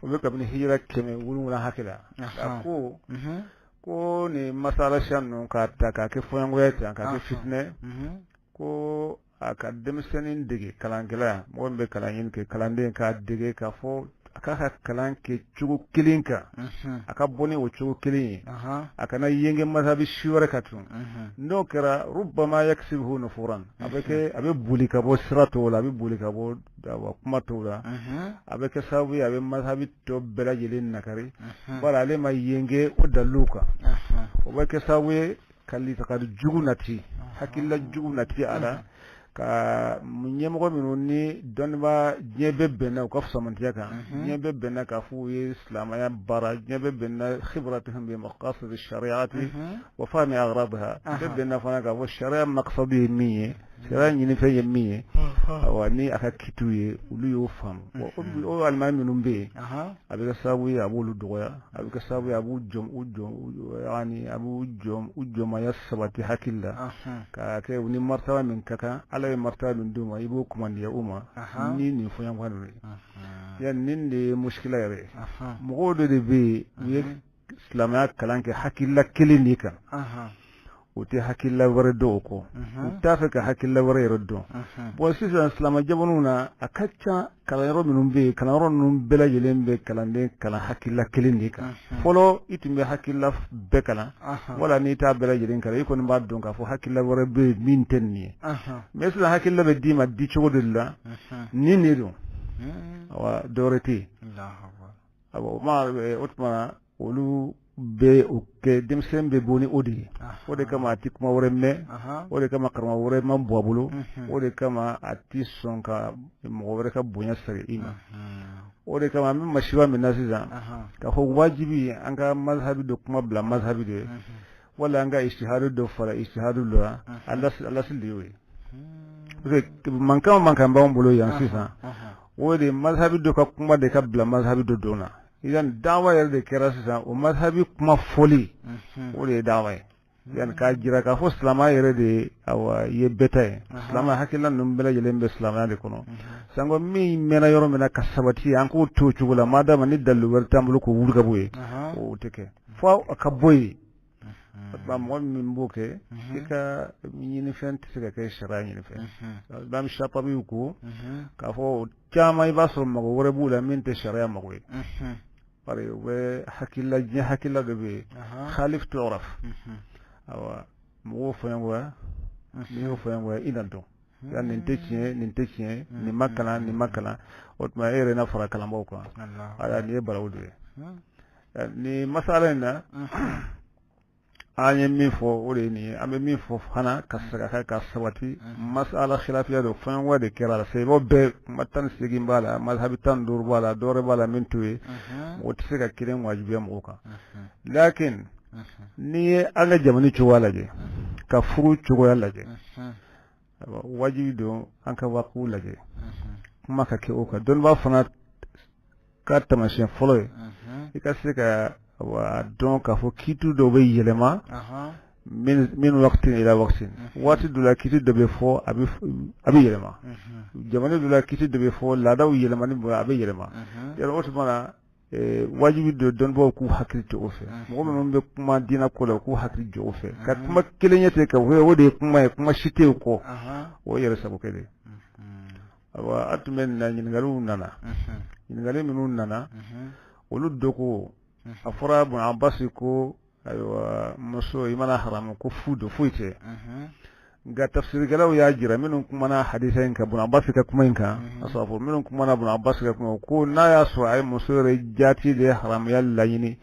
o bɛ kabini hijira 700 hakɛ la, a ko ko nin masala siya ninnu k'a ta k'a kɛ fɔɲɔgɔnya tan, k'a kɛ fitinɛ, ko a ka denmisɛnnin dege kalankɛla, mɔgɔ min bɛ kalan ɲini kɛ, kalanden k'a dege k'a fɔ a k'a ka kalan kɛ cogo kelen kan, a ka bɔ ni o cogo kelen ye, a kana yenge mazhabi si wɛrɛ ka tun. N'o kɛra, rubama yaksibuhu nufuran, a bɛ kɛ a bɛ boli ka bɔ sira tɔw la, a bɛ boli ka bɔ kuma tɔw la, a bɛ kɛ sababu ye a bɛ mazhabi tɔ bɛɛ lajɛlen nakari, bari ale ma yenge o daliluw kan. O bɛ kɛ sababu ye ka litakari jugu nati, hakilila jugu nati a la, ka ɲɛmɔgɔ minnu ni dɔnnibaa diɲɛ bɛɛ bɛnna u ka fisamantiya kan, diɲɛ bɛɛ bɛnna k'a fɔ u ye silamɛya baara, diɲɛ bɛɛ bɛnna khibratuhum bi maqasid shariati wa fahmi aghradiha, bɛɛ bɛnna fana k'a fɔ sariya maqsad ye min ye, sariya ɲinifɛn ye min ye, awa ni a ka kitiw ye, olu y'o faamu. O alimami minnu bɛ yen, a bɛ kɛ sababu ye a b'olu dɔgɔya, a bɛ kɛ sababu ye a b'u jɔ u jɔ yani a b'u jɔ u jɔmaya sabati hakili la, k'a kɛ u ni martaba min ka kan, Ala ye martaba min d'u ma, i b'o kumandiya u ma ni nin fɔɲɔgɔnkɔ ninnu ye. Yani nin de ye muskila yɛrɛ ye. Mɔgɔw dɔ de bɛ yen, u ye silamɛya kalan kɛ hakilila kelen de kan, u tɛ hakilila wɛrɛ dɔn o kɔ, u t'a fɛ ka hakilila wɛrɛ yɛrɛ dɔn. Bon, sisan silamɛ jamanaw na, a ka ca kalanyɔrɔ minnu bɛ yen, kalanyɔrɔ ninnu bɛɛ lajɛlen bɛ kalanden kalan hakilila kelen de kan. Fɔlɔ, i tun bɛ hakilila bɛɛ kalan, wala n'i t'a bɛɛ lajɛlen kalan, i kɔni b'a dɔn k'a fɔ hakilila wɛrɛ bɛ yen min tɛ nin ye. Mais sisan hakilila bɛ d'i ma di cogo de la, nin de don, awa dɔwɛrɛ tɛ yen. Awa o ma o tuma na, olu bɛ o kɛ, denmisɛn bɛ bɔ ni o de ye. O de kama a tɛ kuma wɛrɛ mɛn, o de kama karamɔgɔ wɛrɛ man bɔ a bolo, o de kama a tɛ sɔn ka mɔgɔ wɛrɛ ka bonya sɛgɛn i ma. O de kama an bɛ masiba min na sisan, k'a fɔ wajibi an ka mazhabi dɔ kuma bila mazhabi dɔ ye, wala an ka istihadu dɔ fara istihadu dɔ la, alasili de y'o ye. Parce que mankan o mankan b'anw bolo yan sisan, o de mazhabi dɔ ka kuma de ka bila mazhabi dɔ don na. Yani dawa yɛrɛ de kɛra sisan, o mazhabi kuma fɔli, o de ye dawa ye. Yani k'a jira k'a fɔ silamɛya yɛrɛ de awa ye bɛɛ ta ye, silamɛya hakilina ninnu bɛɛ lajɛlen bɛ silamɛya de kɔnɔ. Sanko min mɛnna yɔrɔ min na ka sabati, an k'o to o cogo la, madama ni dalilu wɛrɛ t'an bolo k'o wuli ka bɔ yen, o tɛ kɛ fo a ka bɔ yen. Ba mɔgɔ min b'o kɛ, i ka ɲinifɛn tɛ se ka kɛ sariya ɲinifɛn. Imam Shatabi ko k'a fɔ caman, i b'a sɔrɔ mago wɛrɛ b'u la min tɛ sariya mago ye, bari u bɛ hakilila, diɲɛ hakilila dɔ bɛ yen, khalif tu'raf. Awa mɔgɔw fɔɲɔgɔnya, n'i y'o fɔɲɔgɔnya, i na dɔn ya nin tɛ tiɲɛ, nin tɛ tiɲɛ, nin ma kalan, nin ma kalan. O tuma e yɛrɛ na fara kalanbaaw kan. Ala, nin ye balawu dɔ ye. Nin masala in na, an ye min fɔ, o de ye nin ye. An bɛ min fɔ fana ka segin a kan ka sabati, masala khilafiya don, fɔɲɔgɔnkɔ de kɛra a la. Sahabaw bɛɛ kuma 18 b'a la, mazhabi 15 b'a la, dɔwɛrɛ b'a la min t'o ye. Mɔgɔ tɛ se ka kelen wajibiya mɔgɔ kan. Lakin n'i ye an ka jamana cogoya lajɛ, ka furu cogoya lajɛ, wajibi don an ka waqiw lajɛ, kuma ka kɛ o kan. Dɔnnibaa fana ka taamasiyɛn fɔlɔ ye i ka se ka a dɔn k'a fɔ kiiti dɔw bɛ yɛlɛma min waqti ila waqti. Waati dɔ la, kiiti dɔ bɛ fɔ, a bɛ yɛlɛma. Jamana dɔ la, kiiti dɔ bɛ fɔ, laadaw yɛlɛmani bɔ, a bɛ yɛlɛma yɔrɔ. O tuma na, wajibi don dɔnnibaaw k'u hakili to o fɛ. Mɔgɔ minnu bɛ kuma diinɛ ko la, u k'u hakili jɔ o fɛ, ka kuma kelen ye ten ka o de ye kuma ye, kuma si tɛ o kɔ, o ye yɛrɛ sago kɛ de ye. Awa, a tun bɛ nin na, ɲininkaliw nana, ɲininkali minnu nana, olu dɔ ko a fɔra Ibn Abbas ko ayiwa, muso i mana haramu ko fu don, foyi tɛ. Nka tafsirikɛlaw y'a jira minnu kumana hadisa in kan, Ibn Abbas ka kuma in kan, asafo minnu kumana Ibn Abbas ka kuma, ko n'a y'a sɔrɔ a ye muso yɛrɛ jaati de haramuya laɲini,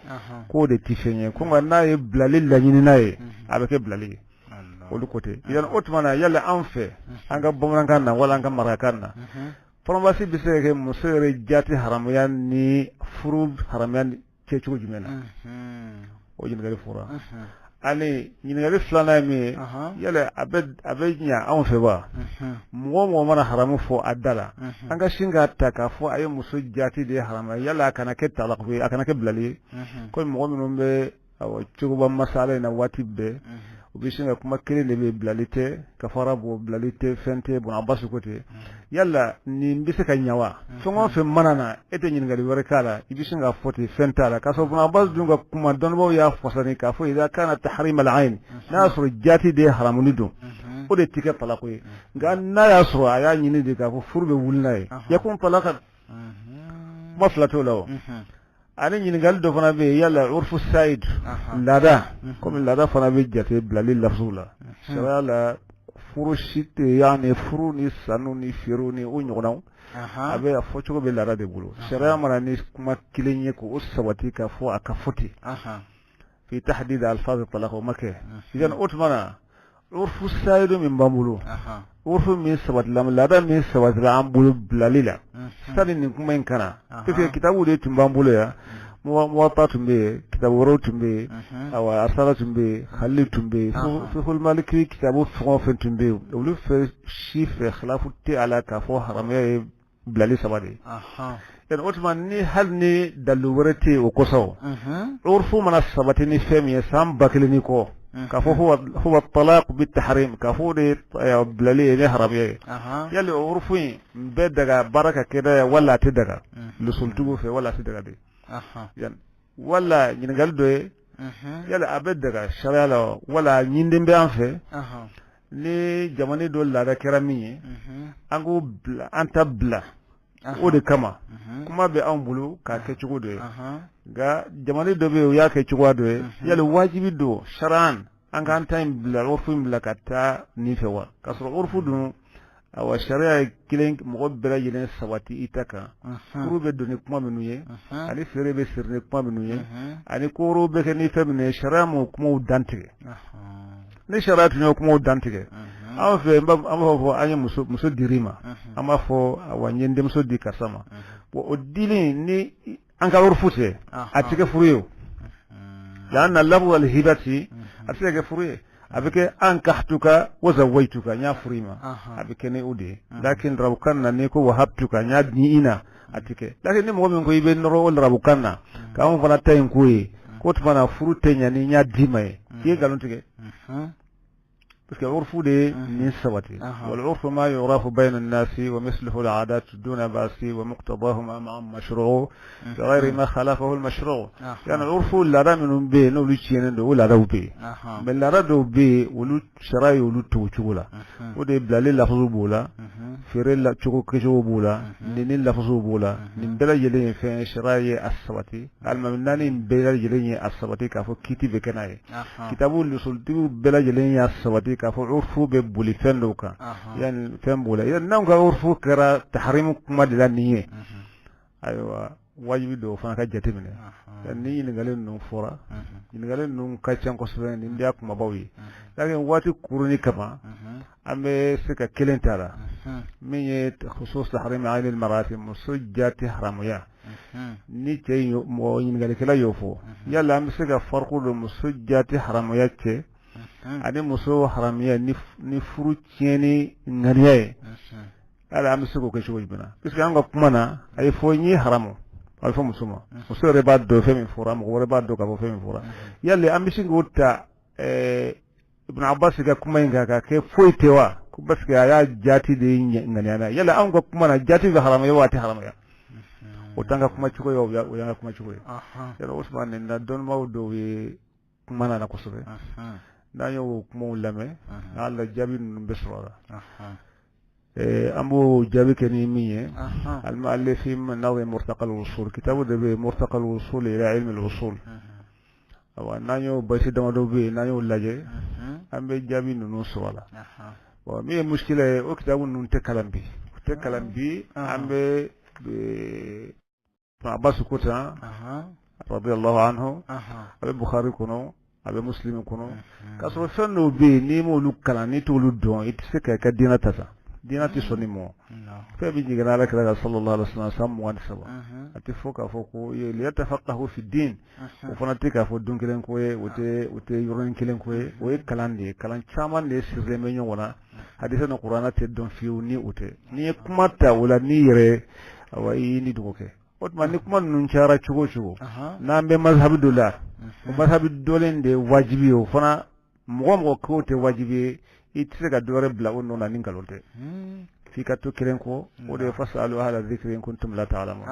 k'o de tɛ fɛn ye, ko nka n'a ye bilali laɲini n'a ye, a bɛ kɛ bilali ye. Olu ko ten. Yala o tuma na, yala an fɛ, an ka bamanankan na wala an ka marakakan na, faranfasi bɛ se ka kɛ muso yɛrɛ jaati haramuya ni furu haramuya kɛ cogo jumɛn na? O ɲininkali fɔra. Ani ɲininkali filanan ye min ye, yala a bɛ ɲa anw fɛ wa? Mɔgɔ o mɔgɔ mana haramu fɔ a da la, an ka sin k'a ta k'a fɔ a ye muso jaati de ye haramuya, yala a kana kɛ talaku ye, a kana kɛ bilali ye? Komi mɔgɔ minnu bɛ cogoba masala in na waati bɛɛ, u bɛ sin ka kuma kelen de bɛ, bilali tɛ, kafara bɔ, bilali tɛ, fɛn tɛ, bon, a basi ko ten. Yala nin bɛ se ka ɲa wa? Fɛn o fɛn mana na, e tɛ ɲininkali wɛrɛ k'a la, i bɛ sin k'a fɔ ten, fɛn t'a la, k'a sɔrɔ Ibn Abbas dun ka kuma, dɔnnibaaw y'a fasani k'a fɔ idha kana tahrim al-ayn, n'a y'a sɔrɔ jaati de ye haramuni don, o de tɛ kɛ talako ye. Nka n'a y'a sɔrɔ a y'a ɲini de k'a fɔ furu bɛ wuli n'a ye, yakun talaka, kuma fila t'o la. O ani ɲininkali dɔ fana bɛ yen, yala urfu sayid, laada, komi laada fana bɛ jate bilali lafzu la sariya la, furu si tɛ, yaani furu ni sanu ni feerew ni o ɲɔgɔnnaw, a bɛ a fɔcogo bɛ laada de bolo. Sariya mana ni kuma kelen ye k'o sabati k'a fɔ a ka fɔ ten fi tahdid alfaz talaq, o ma kɛ. Idan o tuma na, urfu sayidu min b'an bolo, urfu min sabatila, laada min sabatila an bolo bilali la sani nin kuma in kana, parce que kitabu de tun b'an bolo yan, Muwatta tun bɛ yen, kitabu wɛrɛw tun bɛ yen, awa Arsala tun bɛ yen, Khalil tun bɛ yen, Fiqhul Maliki, kitabu fɛn o fɛn tun bɛ yen, olu fɛ si fɛ khilafu tɛ a la k'a fɔ haramuya ye bilali saba de ye. O tuma ni hali ni dalilu wɛrɛ tɛ yen o kosɔn, urfu mana sabati ni fɛn min ye san 1000 ni kɔ, k'a fɔ huwa talaq bi tahrim, k'a fɔ o de ye bilali ye ni haramuya ye, yali o urfu in bɛ daga baara ka kɛ n'a ye wala a tɛ daga lusulutigiw fɛ, wala a tɛ daga de? Wala ɲininkali dɔ ye, yali a bɛ daga sariya la wala ɲinden bɛ an fɛ, ni jamana dɔ laada kɛra min ye, an k'o bila, an ta bila o de kama? Kuma bɛ anw bolo k'a kɛ cogo dɔ ye, nka jamana dɔ bɛ yen, o y'a kɛ cogoya dɔ ye. Yali wajibi don sariya an k'an ta in bila, urfu in bila ka taa nin fɛ wa? K'a sɔrɔ urfu dun, awa, sariya ye kelen, mɔgɔ bɛɛ lajɛlen sabati i ta kan. Furu bɛ don ni kuma minnu ye, ani feere bɛ siri ni kuma minnu ye, ani ko wɛrɛw bɛ kɛ ni fɛn minnu ye, sariya m'o kumaw dantigɛ. Ni sariya tun y'o kumaw dantigɛ anw fɛ, an b'a fɔ an ye muso dir'i ma, an b'a fɔ awa n ye n denmuso di karisa ma. Bon, o dili ni an ka urfu tɛ, a tɛ kɛ furu ye. O لأن اللفظ الهبة a tɛ se ka kɛ furu ye, a bɛ kɛ ankahtuka wa zawwajtuka, n y'a furu i ma, a bɛ kɛ ni o de ye. Lakin larabukan na, n'i ko wahabtuka, n y'a di i na, a tɛ kɛ. Lakin ni mɔgɔ min ko i bɛ nɔrɔ o larabukan na k'anw fana ta in k'o ye, k'o tuma na furu tɛ ɲɛ ni n y'a d'i ma ye, k'i ye nkalon tigɛ, parce que urfu de nin sabati. Wal urfu ma yu'rafu bayna an-nasi wa mithluhu al-'adat duna ba'si wa muqtadahuma ma'a mashru' bi ghayri ma khalafahu al-mashru'. Yani urfu laada minnu bɛ yen, n'olu tiɲɛnen don, o laadaw bɛ yen, mais laada dɔw bɛ yen, olu sariya ye olu to o cogo la. O de ye bilali lafaso b'o la, feere la cogo kɛcogo b'o la, nin lafaso b'o la. Nin bɛɛ lajɛlen ye fɛn sariya ye a sabati. Alimami naani in bɛɛ lajɛlen ye a sabati k'a fɔ kiti bɛ kɛ n'a ye. Kitabu lusulutigiw bɛɛ lajɛlen y'a sabati k'a fɔ urfu bɛ boli fɛn dɔw kan, yani fɛn b'o la. Yani n'anw ka urfu kɛra taharimu kuma de la nin ye, ayiwa, wajibi don o fana ka jate minɛ. Ni ɲininkali ninnu fɔra, ɲininkali ninnu ka ca kosɛbɛ, nin de y'a kumabaw ye. Lakin waati kuruni kama, an bɛ se ka kelen ta la, min ye khusus tahrimi ayni marati, muso jati haramuya. Ni cɛ mɔgɔ ɲininkalikɛla y'o fɔ, yala an bɛ se ka fariko don muso jati haramuya cɛ ani muso haramuya ni furu tiɲɛni ŋaniya ye, hali an bɛ se k'o kɛ cogo jumɛn na? Parce que an ka kuma na, a ye fɔ n ye haramu, a bɛ fɔ muso ma, muso yɛrɛ b'a dɔn fɛn min fɔra, mɔgɔ wɛrɛ b'a dɔn k'a fɔ fɛn min fɔra. Yali an bɛ se k'o ta Ibn Abbas ka kuma in kan ka kɛ foyi tɛ wa? Ko parce que a y'a jaati de ŋaniya na. Yala anw ka kuma na, jaati bɛ haramuya wa a tɛ haramuya? O t'an ka kuma cogo ye, o y'an ka kuma cogo ye. Yala Usman, nin na dɔnnibaaw dɔw ye kuma na kosɛbɛ, n'an y'o kumaw lamɛn, n'a la jaabi ninnu bɛ sɔrɔ a la. An b'o jaabi kɛ ni min ye, al-mu'allif min Murtaqa al-Wusul, kitabu de bɛ Murtaqa al-Wusul ila ilmi al-usul. Awa, n'an y'o basi damadɔ bɛ yen, n'an y'o lajɛ, An bɛ jaabi ninnu sɔrɔ a la. Bon, min ye muskila ye, o kitabu ninnu tɛ kalan bi, o tɛ kalan bi. An bɛ Abbas ko tan radiyallahu anhu, a bɛ Bukhari kɔnɔ, a bɛ Muslim kɔnɔ, k'a sɔrɔ fɛn dɔw bɛ yen, n'i m'olu kalan, n'i t'olu dɔn, i tɛ se ka i ka diinɛ ta sa. Diinɛ tɛ sɔn nin ma. Fɛn bɛ jiginna Ala kira kan sallallahu alaihi wasallam san 23, a tɛ fɔ k'a fɔ ko liyatafaqahu fi din. O fana tɛ k'a fɔ don kelen ko ye, o tɛ, o tɛ yɔrɔnin kelen ko ye. O ye kalan de ye, kalan caman de sirilen bɛ ɲɔgɔn na. Hadisa ni kuranɛ tɛ dɔn fiyewu ni o tɛ. N'i ye kuma ta o la n'i yɛrɛ, awa, i y'i ni dogo kɛ. O tuma ni kuma ninnu cayara cogo o cogo, n'an bɛ mazhabi dɔ la, o mazhabi dɔlen de ye wajibi ye. O fana, mɔgɔ mɔgɔ k'o tɛ wajibi ye, i tɛ se ka dɔ wɛrɛ bila o nɔ na ni nkalon tɛ, f'i ka to kelen kɔ. O de ye fasalu ahla zikri in kuntum la ta'lamun.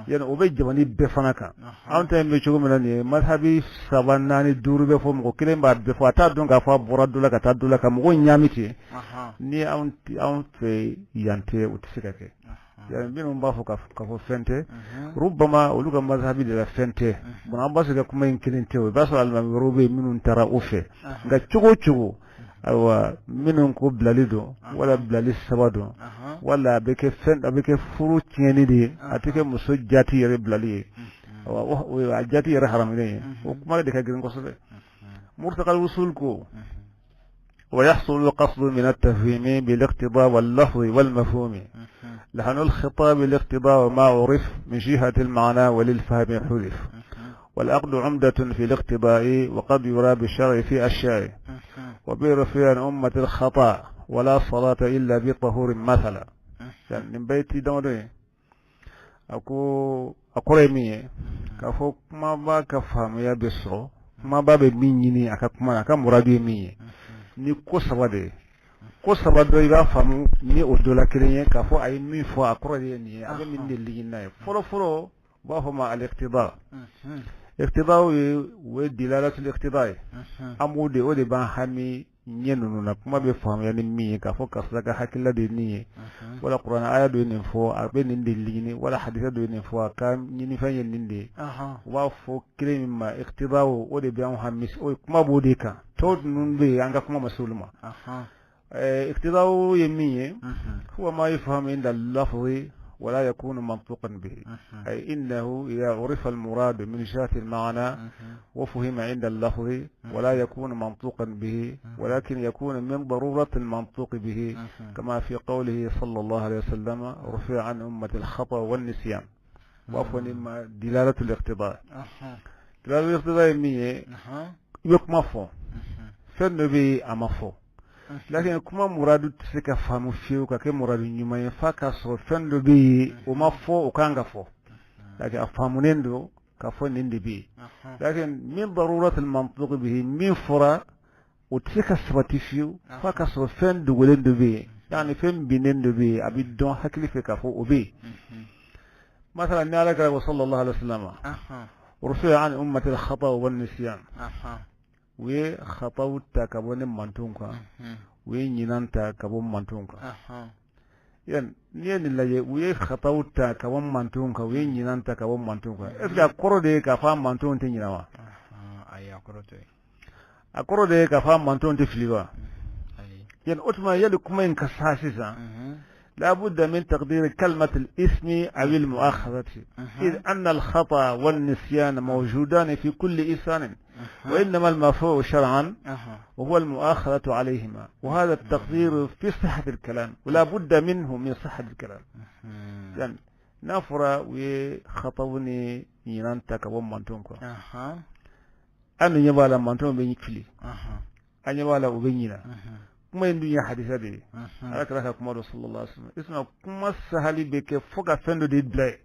Yani o bɛ jamana bɛɛ fana kan. Anw ta in bɛ cogo min na nin ye, mazhabi saba, naani, duuru bɛ fɔ, mɔgɔ kelen b'a bɛɛ fɔ, a t'a dɔn k'a fɔ a bɔra dɔ la ka taa dɔ la ka mɔgɔw ɲaami ten. Ni anw fɛ yan tɛ, o tɛ se ka kɛ. Yani minnu b'a fɔ k'a fɔ fɛn tɛ, rubama olu ka mazhabi de la fɛn tɛ. Bon, an b'a sɔrɔ ka kuma in kelen tɛ o, i b'a sɔrɔ alimami wɛrɛw bɛ yen minnu taara o fɛ. Nka cogo o cogo, ayiwa, minnu ko bilali don, wala bilali saba don, wala a bɛ kɛ fɛn, a bɛ kɛ furu tiɲɛni de ye, a tɛ kɛ muso jati yɛrɛ bilali ye, ayiwa, a jati yɛrɛ haramulen ye, o kuma de ka girin kosɛbɛ. Murtakal wusul ko ويحصل القصد من التفهيم بالاقتضاء واللفظ والمفهوم، لحن الخطاب الاقتضاء وما عرف من جهة المعنى وللفهم حذف، والعقد عمدة في الاقتضاء وقد يرى بالشرع في أشياء، وبرفع عن أمة الخطأ ولا صلاة إلا بطهور مثلا. يعني nin baiti damadɔ ye, a ko a kɔrɔ ye min ye, k'a fɔ kumaba ka faamuya bɛ sɔrɔ, kumaba bɛ min ɲini a ka kuma na, a ka muradu ye min ye, ni ko saba de ye. Ko saba dɔ, i b'a faamu ni o dɔ la kelen ye k'a fɔ a ye min fɔ, a kɔrɔ de ye nin ye, a bɛ min de liɲini n'a ye. Fɔlɔ fɔlɔ, u b'a fɔ ma al-iqtida. Iqtida ye, o ye dilalatul iqtida ye. An b'o de, o de b'an hami ɲɛ ninnu na. Kuma bɛ faamuya ni min ye, k'a fɔ karisa ka hakilila de ye nin ye, wala kuranɛ aya dɔ ye nin fɔ, a bɛ nin de liɲini, wala hadisa dɔ ye nin fɔ, a ka ɲinifɛn ye nin de ye. U b'a fɔ kelen min ma iqtida, o de bɛ anw hami, o kuma b'o de kan. Tɔw ninnu bɛ yen, an ka kuma ma se olu ma. Iqtida ye min ye, huwa ma yufhamu inda al-lafzi ولا يكون منطوقا به، أي إنه إذا عرف المراد من جهة المعنى وفهم عند اللفظ ولا يكون منطوقا به، ولكن يكون من ضرورة المنطوق به، كما في قوله صلى الله عليه وسلم: رفع عن أمة الخطأ والنسيان. وعفوا، إما دلالة الاقتضاء. دلالة الاقتضاء مية يقم fɔ fɛn dɔ bɛ yen, a ma fɔ, lakin kuma muradu tɛ se ka faamu fiyewu ka kɛ muradu ɲuman ye f'a ka sɔrɔ fɛn dɔ bɛ yen, o ma fɔ, o kan ka fɔ, lakin a faamunen don k'a fɔ nin de bɛ yen. Lakin min daruratul mantuq bihi, min fɔra, o tɛ se ka sabati fiyewu f'a ka sɔrɔ fɛn dogolen dɔ bɛ yen, yani fɛn binnen dɔ bɛ yen, a bɛ dɔn hakili fɛ k'a fɔ o bɛ yen. Masala ni Ala kira ko sallallahu alaihi wasallam: rufi'a an ummati al-khata wa nisyan. U ye khataw ta ka bɔ ne mantonw kan, u ye ɲinan ta ka bɔ mantonw kan. Yan n'i ye nin lajɛ, u ye khataw ta ka bɔ mantonw kan, u ye ɲinan ta ka bɔ mantonw kan, est ce que a kɔrɔ de ye k'a fɔ a mantonw tɛ ɲinan wa? Ayi, a kɔrɔ tɛ. A kɔrɔ de ye k'a fɔ a mantonw tɛ fili wa? Yan o tuma, yali kuma in ka sa sisan, لا بد من تقدير كلمة الإثم أو المؤاخذة، إذ أن الخطأ والنسيان موجودان في كل إنسان، وإنما المرفوع شرعا وهو المؤاخذة عليهما، وهذا التقدير في صحة الكلام ولا بد منه من صحة الكلام. يعني n'a fɔra u ye khataw ni ɲinan ta ka bɔ mantonw kan, an dun ɲɛ b'a la mantonw bɛ fili, an ɲɛ b'a la u bɛ ɲina. Kuma in dun ye hadisa de ye, Ala kira ka kuma dɔ sallallahu alaihi wasallam. Isma kuma sahali bɛ kɛ fo ka fɛn dɔ de bila yen,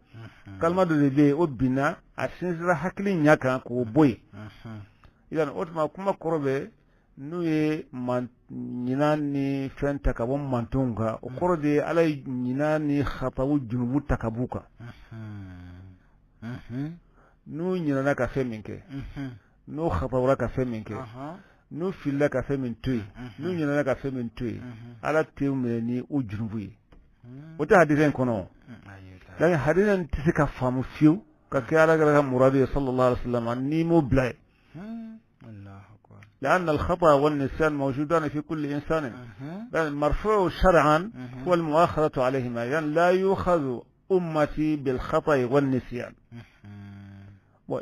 kalima dɔ de bɛ yen, o binna, a sinsinra hakili ɲɛ kan k'o bɔ yen. Idan o tuma, kuma kɔrɔ bɛ n'u ye ɲinan ni fɛn ta ka bɔ mantonw kan, o kɔrɔ de ye Ala ye ɲinan ni khataw junubu ta ka b'u kan. N'u ɲinana ka fɛn min kɛ, n'u khatawra ka fɛn min kɛ, n'u filila ka fɛn min to yen, n'u ɲinana ka fɛn min to yen, Ala tɛ minɛ ni o junubu ye. O tɛ hadisa in kɔnɔ. Lakin hadisa in tɛ se ka faamu fiyewu ka kɛ Ala kira ka muradu ye sallallahu alaihi wasallam n'i m'o bila yen. لأن الخطأ والنسيان موجودان في كل إنسان. المرفوع شرعا هو المؤاخذة عليهما، يعني لا يؤخذ أمتي بالخطأ والنسيان.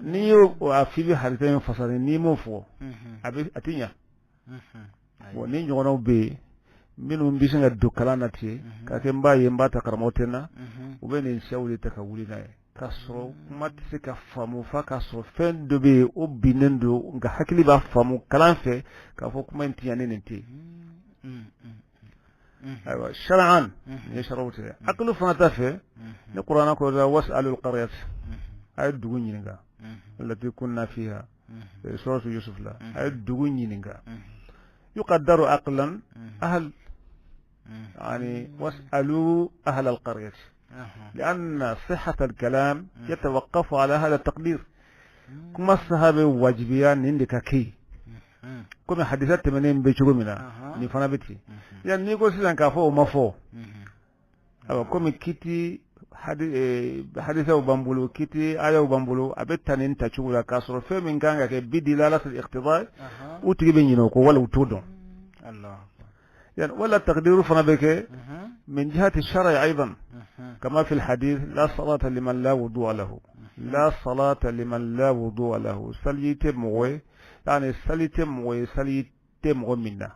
N'i y'o a f'i bɛ hadisa in fasari, n'i m'o fɔ, a bɛ a ti ɲa. Bon, ni ɲɔgɔnnaw bɛ yen minnu bɛ sin ka don kalan na ten k'a kɛ n b'a ye n b'a ta karamɔgɔ tɛ n na, u bɛ nin siyaw de ta ka wuli n'a ye k'a sɔrɔ kuma tɛ se ka faamu f'a k'a sɔrɔ fɛn dɔ bɛ yen, o binnen don, nka hakili b'a faamu kalan fɛ k'a fɔ kuma in ti ɲa ni nin tɛ yen. Ayiwa, shar'an nin ye sariyaw tigɛ, akili fana ta fɛ ni kuranɛ ko was'alul qaryat, a ye dugu ɲininka, allati kunna fiha, suratu Yusuf la, a ye dugu ɲininka, yuqaddaru aqlan ahl, يعني واسألوا أهل القرية لأن صحة الكلام يتوقف على هذا التقدير. Kuma sahaba wajibiya nin de ka kɛ komi hadisa tɛmɛnen bɛ cogo min na, nin fana bɛ ten. Yan n'i ko sisan k'a fɔ o ma fɔ, ayiwa, komi kiti hadisaw b'an bolo, kiti ayaw b'an bolo, a bɛ ta nin tacogo la k'a sɔrɔ fɛn min kan ka kɛ bi dilalati iqtida, u tigi bɛ ɲinɛ o kɔ wala u t'o dɔn. يعني ولا التقدير فانا بك من جهة الشرع أيضا، كما في الحديث لا صلاة لمن لا وضوء له، لا صلاة لمن لا وضوء له، sali tɛ mɔgɔ ye, يعني sali tɛ mɔgɔ ye, sali tɛ mɔgɔ min na,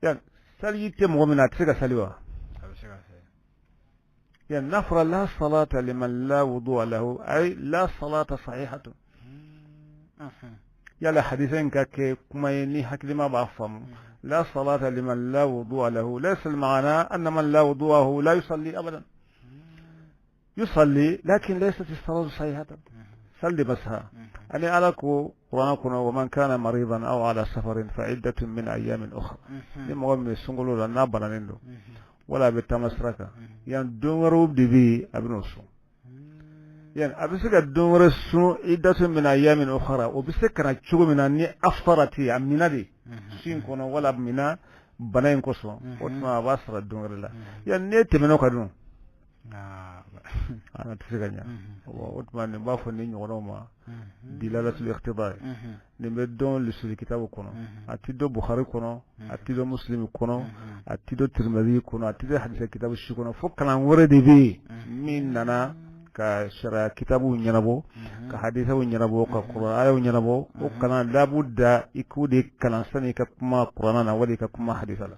يعني sali tɛ mɔgɔ min na, a tɛ se ka sali wa? يعني نفر لا صلاة لمن لا وضوء له، أي لا صلاة صحيحة. Yala hadisa in ka kɛ kuma ye ni hakilima b'a faamu, لا صلاة لمن لا وضوء له، ليس المعنى أن من لا وضوء له لا يصلي أبدا، يصلي لكن ليست الصلاة صحيحة. صلي بسها أني على قرآن ومن كان مريضا أو على سفر فعدة من أيام أخرى. Ni mɔgɔ min bɛ sunkalo la n'a bananen don wala a bɛ taama sira kan, yan don wɛrɛw de bɛ yen a bɛ n'o sun, yan a bɛ se ka don wɛrɛ sun, عدة من أيام أخرى, o bɛ se ka na cogo min na ni afara tɛ yen, a mina de sin kɔnɔ wala mina bana in kosɔn, o tuma a b'a sara don wɛrɛ la. Yan n'e tɛmɛn'o kan dun, a tɛ se ka ɲa. O tuma nin b'a fɔ nin ɲɔgɔnnaw ma dilalatul iqtida. Nin bɛ dɔn lusuli kitabu kɔnɔ, a ti dɔn Bukhari kɔnɔ, a ti dɔn Muslim kɔnɔ, a ti dɔn Tirmidhi kɔnɔ, a ti dɔn hadisa kitabu si kɔnɔ, fo kalan wɛrɛ de bɛ yen min nana ka sariya kitabuw ɲɛnabɔ, ka hadisaw ɲɛnabɔ, ka kuran ayaw ɲɛnabɔ. O kalan labuda i k'o de kalan sani i ka kuma kuranna na wala i ka kuma hadisa la.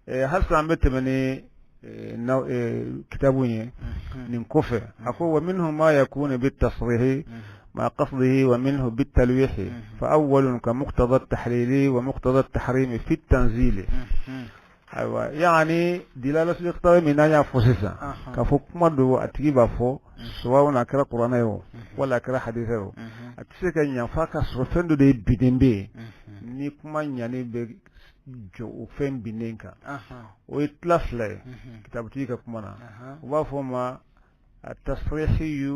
Halisa an bɛ tɛmɛ ni kitabu ye nin kɔfɛ. A ko ومنه ما يكون بالتصريح مع قصده ومنه بالتلويح، فأول كمقتضى التحليل ومقتضى التحريم في التنزيل. Ayiwa, yani dilala iqtida min n'an y'a fɔ sisan k'a fɔ kuma don, a tigi b'a fɔ sababu a kɛra kuranɛ ye o wala a kɛra hadisa ye o, a tɛ se ka ɲa f'a ka sɔrɔ fɛn dɔ de ye binnen bɛ yen ni kuma ɲani bɛ jɔ o fɛn binnen kan. O ye tila fila ye kitabutigi ka kuma na, u b'a fɔ o ma التصريحي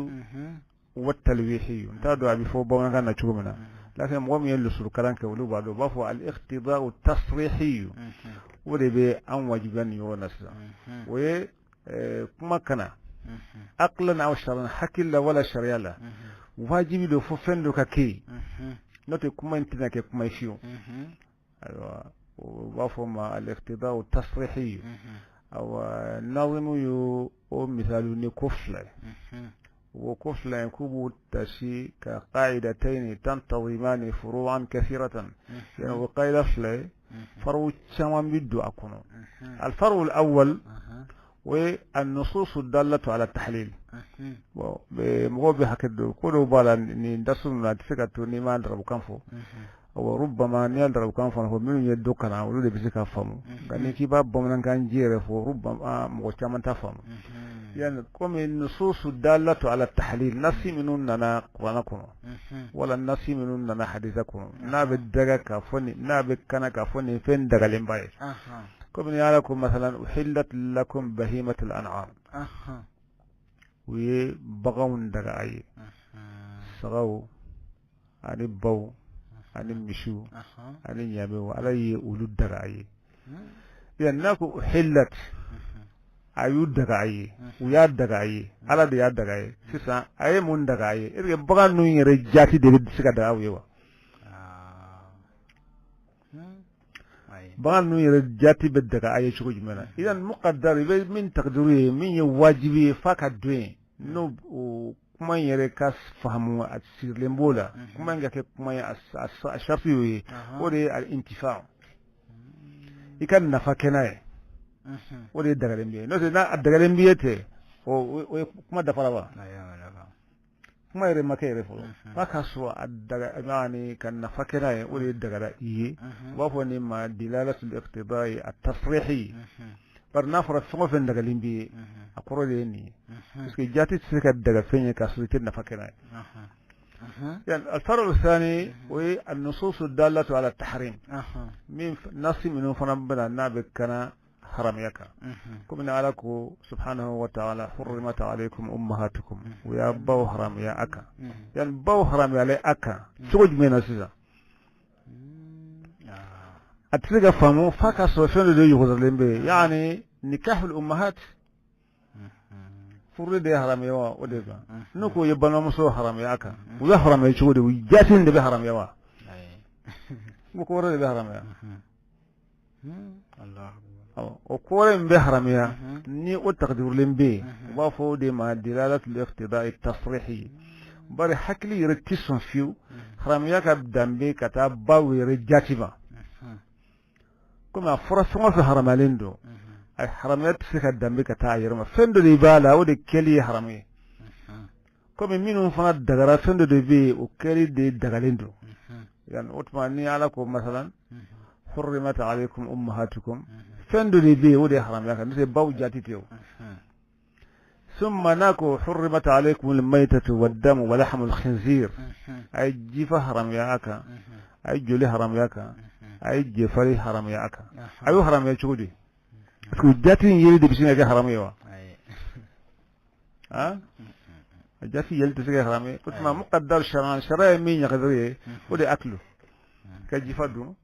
والتلويحي. N t'a dɔn a bɛ fɔ bamanankan na cogo min na, lakin mɔgɔ min ye lusulu kalan kɛ, olu b'a dɔn, u b'a fɔ الاقتضاء التصريحي. O de bɛ an wajibiya nin yɔrɔ la sisan. O ye kuma kana aqlan aw shar'an, hakili la wala sariya la, wajibi don fo fɛn dɔ ka kɛ yen, n'o tɛ kuma in tɛna kɛ kuma ye fiyewu. Ayiwa, u b'a fɔ o ma الاقتضاء التصريحي. Awa, nazimu y'o o misali ni ko fila ye. O ko fila in k'u b'u tasi ka قاعدتين تنتظمان فروعا كثيرة, yani o qaida fila ye, faru caman bi don a kɔnɔ. الفرع الأول o ye النصوص الدالة على التحليل. Bon, mɔgɔw bɛ hakɛ don ko dɔw b'a la nin dasu ninnu, a tɛ se ka to n'i ma darabukan fɔ. Wa ربما n'i y'a darabukan fana fɔ, minnu ye dɔ kalan, olu de bɛ se k'a faamu, nka n'i k'i b'a bamanankan ji yɛrɛ fɔ, ربما mɔgɔ caman t'a faamu. Yani komi نصوص الدالة على التحليل, nasi minnu nana kuranɛ kɔnɔ wala nasi minnu nana hadisa kɔnɔ, n'a bɛ daga k'a fɔ nin, n'a bɛ kana k'a fɔ nin fɛn dagalenba ye, komi ni Ala ko مثلا أحلت لكم بهيمة الأنعام, u ye baganw daga a ye, sagaw ani baw ani misiw ani ɲamew, Ala ye olu daga a ye. Yan n'a ko أحلت, a y'u daga a ye, u y'a daga a ye, Ala de y'a daga a ye. Sisan a ye mun daga a ye? Est ce que bagan ninnu yɛrɛ jaati de bɛ se ka daga u ye wa? Bagan ninnu yɛrɛ jati bɛ daga a ye cogo jumɛn na? Idan muqaddar, i bɛ min takdiru ye, min ye wajibi ye f'a ka don yen, n'o o kuma in yɛrɛ ka faamu, a sirilen b'o la, kuma in ka kɛ kuma ye, a sharti y'o ye, o de ye al-intifa, i ka nafa kɛ n'a ye, o de ye dagalen b'i ye. N'o tɛ, n'a a dagalen b'i ye tɛ, o ye kuma dafara wa? Kuma yɛrɛ ma kɛ yɛrɛ fɔlɔ, f'a ka sɔrɔ a daga yani ka nafa kɛ n'a ye, o de ye dagara i ye. U b'a fɔ nin ma dilalatul iqtidai at-tasrihi. Bari n'a fɔra fɛn o fɛn dagalen b'i ye, a kɔrɔ de ye nin ye, parce que jati tɛ se ka daga fɛn ye k'a sɔrɔ i tɛ nafa kɛ n'a ye. يعني الفرع الثاني وهي النصوص الدالة على التحريم، من نص من فنا n'a bɛ kana haramya kan, komi ala ko سبحانه وتعالى حرمت عليكم أمهاتكم, u y'a baw haramya a kan. Yani baw haramuyalen a kan cogo jumɛn na sisan? A tɛ se ka faamu f'a ka sɔrɔ fɛn dɔ de yugudalen bɛ yen, yani nikahul ummahat, furu de ye haramuya wa? O de kan n'u ko ye balimamuso haramuya a kan, u bɛ haramuya cogo di? U jati de bɛ haramuya wa? Ko wɛrɛ de bɛ haramuya. O ko wɛrɛ min bɛ haramuya ni o takdirulen bɛ yen, u b'a fɔ o de ma dilalatul iqtida'i tasrihi. Bari hakili yɛrɛ tɛ sɔn fiyewu haramuya ka danbe ka taa baw yɛrɛ jati ma, komi a fɔra fɛn o fɛn haramuyalen don, a haramuya tɛ se ka danbe ka taa a yɛrɛ ma. Fɛn dɔ de b'a la, o de kɛli ye haramu ye. Komi minnu fana dagara, fɛn dɔ de bɛ yen, o kɛli de dagalen don. Yani o tuma ni ala ko masalan حرمت عليكم أمهاتكم, fɛn dɔ de bɛ yen, o de ye haramuya kan, n'o tɛ baw jati tɛ o. ثم n'a ko حرمت عليكم الميتة والدم ولحم الخنزير, a ye jifa haramuya a kan, a ye joli haramuya kan, a ye jefari haramuya a kan. A y'o haramuya cogo di? Parce que jati in yeli de bɛ se ka kɛ haramu ye wa? Ah, a jati yeli tɛ se ka kɛ haramu ye. O tuma muqaddar sharan, sariya ye min ɲagadiri ye, o de ye aklu, ka jifa dun,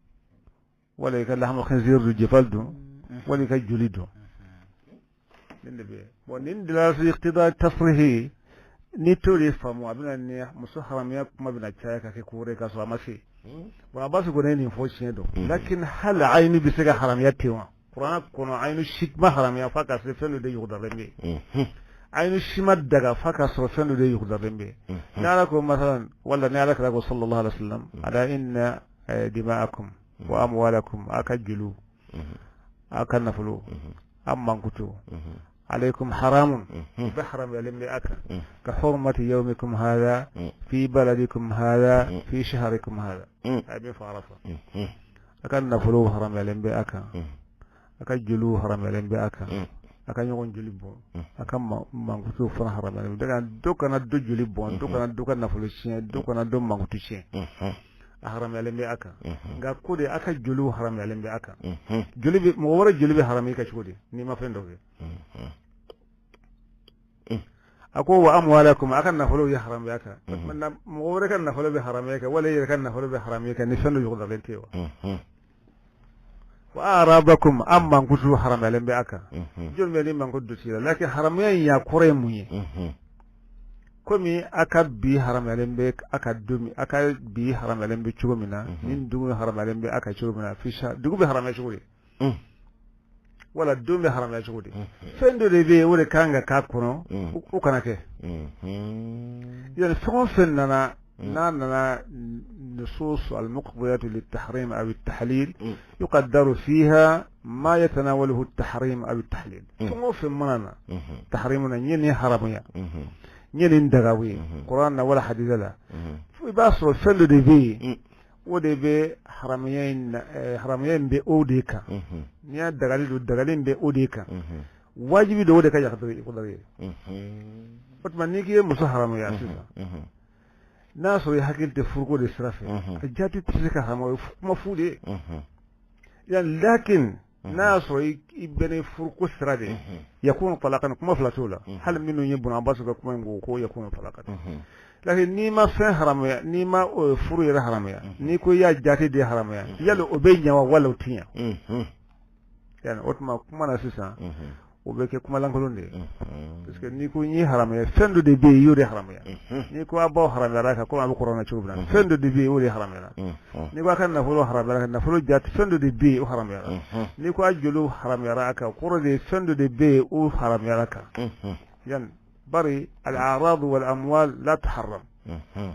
wala i ka لحم الخنزير dun, jefali dun, wala i ka joli dun. Nin de bɛ yen. Bon, nin dilalatu iqtida tasrihi, ni t'o de faamu, a bɛna ni muso haramuya kuma bɛna caya ka kɛ ko wɛrɛ ye k'a sɔrɔ a ma se. Bon, a b'a fɔ ko ne ye nin fɔ, tiɲɛ don, lakin hali ayinu bɛ se ka haramuya ten wa? Kuranɛ kɔnɔ, ayinu si ma haramuya f'a ka se fɛn dɔ de yugudalen bɛ yen. Ayinu si ma daga f'a ka sɔrɔ fɛn dɔ de yugudalen bɛ yen. Ni ala ko masalan, wala ni ala kira ko صلى الله عليه وسلم ألا إن دماءكم وأموالكم, a ka joliw, a ka nafolo, a mankutu, عليكم حرام, bɛ haramuyalen bɛ a kan, كحرمة يومكم هذا في بلدكم هذا في شهركم هذا. A bɛ fɔ Arafa, a ka nafolo haramuyalen bɛ a kan, a ka joliw haramuyalen bɛ a kan, a ka ɲɔgɔn joli bɔn, a ka mankutu fana haramuyalen bɛ. Dɔ kana dɔ joli bɔn, dɔ kana dɔ ka nafolo tiɲɛ, dɔ kana dɔ mankutu tiɲɛ, a haramuyalen bɛ a kan. Nka ko de a ka joliw haramuyalen bɛ a kan, joli bɛ mɔgɔ wɛrɛ joli bɛ haramu i ka cogo di n'i ma fɛn dɔ kɛ? A ko وأموالكم, a ka nafolo ye haramuya kan. Mɔgɔ wɛrɛ ka nafolo bɛ haramuya kan wala i yɛrɛ ka nafolo bɛ haramuya kan ni fɛn dɔ yugudalen tɛ wa? وأعراضكم, an mankutu haramuyalen bɛ a kan. Jɔn bɛ ni mankutu dɔ t'i la? Lakin haramuya in y'a kɔrɔ ye mun ye? Komi a ka bi haramuyalen bɛ a ka don min, a ka bi haramuyalen bɛ cogo min na, ni dugu haramuyalen bɛ a ka cogo min na, fisa dugu bɛ haramuya cogo di, wala don bɛ haramuya cogo di? Fɛn dɔ de bɛ yen, o de kan ka k'a kɔnɔ, o kana kɛ. Yani fɛn o fɛn nana, n'a nana نصوص المقتضيات للتحريم أو التحليل، يقدر فيها ما يتناوله التحريم أو التحليل. Fɛn o fɛn mana na tahrimu na, n ye nin haramuya, n ye nin dagawi ye Kuran na wala hadisa la, i b'a sɔrɔ fɛn dɔ de bɛ yen, o de bɛ haramuya in, haramuya in bɛ o de kan. N'i y'a dagali don, dagali in bɛ o de kan. Wajibi don o de ka yakadari ye. O tuma n'i k'i ye muso haramuya sisan, n'a sɔrɔ i hakili tɛ furuko de sira fɛ, a jati tɛ se ka haramuya, o ye kuma fu de ye. Yani lakin n'a y'a sɔrɔ i bɛnna furuko sira de, يكون طلاقا, kuma fila t'o la. Hali minnu ye Bun Abbas ka kuma in ko ko يكون طلاقا. Lakin n'i ma fɛn haramuya, n'i ma furu yɛrɛ haramuya, n'i ko i y'a jati de haramuya, yali o bɛ ɲɛ wa, wala o tɛ ɲɛ? Yani o tuma kuma na sisan, O bɛ kɛ kumalankolon de ye, parce que n'i ko n y'i haramuya, fɛn dɔ de bɛ yen, i y'o de haramuya. N'i ko a baw haramuyara kan, komi a bɛ kuranɛ cogo min na, fɛn dɔ de bɛ yen, o de haramuyara. N'i ko a ka nafolo haramuyara kan, nafolo jate fɛn dɔ de bɛ yen, o haramuyara. N'i ko a joliw haramuyara a kan, kɔrɔ de ye fɛn dɔ de bɛ yen, o haramuyara kan. Yani bari al-a'rad wal amwal la tuharram,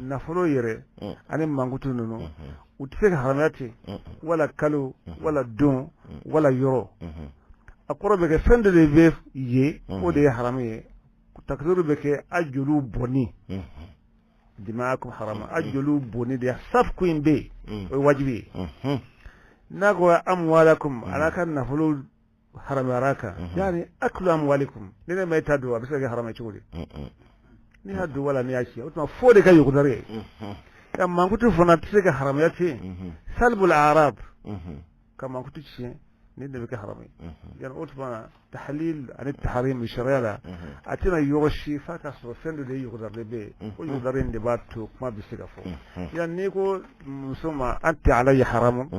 nafolo yɛrɛ ani mankutu ninnu, u tɛ se ka haramuya ten, wala kalo, wala don, wala yɔrɔ. A kɔrɔ bɛ kɛ fɛn dɔ de bɛ yen, o de ye haramu ye. Takisiru bɛ kɛ a joliw bɔnni, dimaakum harama, a joliw bɔnni de safku in bɛ yen, o ye wajibi ye. N'a ko amwalakum, ala ka nafolo haramuyara kan, yani aklu amwalikum, ni ne ma e ta don, a bɛ se ka kɛ haramu cogo di? N'i y'a don wala n'i y'a ci, o tuma fo de ka yugudari ye. Ya mankutu fana tɛ se ka haramuya ten, salbul arab, ka mankutu tiɲɛ, ni de bɛ kɛ haramu ye. Yani o tuma tahlil ani tahrim sariya la, a tɛna yɔrɔ si f'a ka sɔrɔ fɛn dɔ de ye yugudari bɛ yen. O yugudari in de b'a to kuma bɛ se ka fɔ. Yani n'i ko muso ma anti alayya haramu,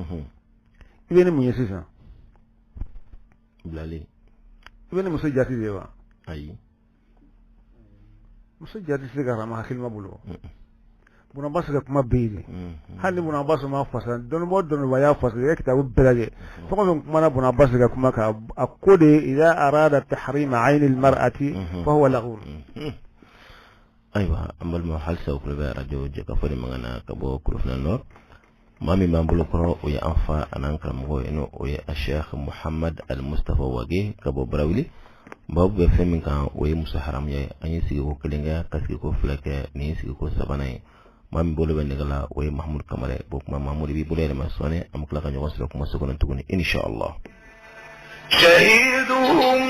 i bɛ ni mun ye sisan? Bilali. I bɛ ni muso jati de ye wa? Ayi. Muso jati tɛ se ka haramu hakilima bolo. Buna Abbas ka kuma bɛ yen de, hali ni Buna Abbas ma fasa, dɔnnibaa o dɔnnibaa y'a fasa, i ye kitabu bɛɛ lajɛ, fɛn o fɛn kumana Buna Abbas ka kuma kan, a ko de idha arada tahrima ayni al-mar'ati fa huwa laghun. Ayiwa, an balimaw, halisa o tulo bɛ arajo Jɛkafɔ ni mankan na ka bɔ Korofina Nord. Maa min b'an bolo kɔrɔ, o ye an fa an'an karamɔgɔ ye, n'o o ye a Sheikh Muhammad Al Mustafa Wage ka bɔ Barawuli. Babu bɛ fɛn min kan, o ye muso haramuya ye. An ye sigiko kelen kɛ, ka sigiko fila kɛ, nin ye sigiko sabanan ye. Maa min bolo bɛ nɛgɛ la, o ye Mahamudu Kamara ye. Bɔn kuma, Mahamudu, i b'i bolo yɛlɛma sɔɔni, an bɛ tila ka ɲɔgɔn sɔrɔ kumaso kɔnɔ tuguni, inshallah. شهيدهم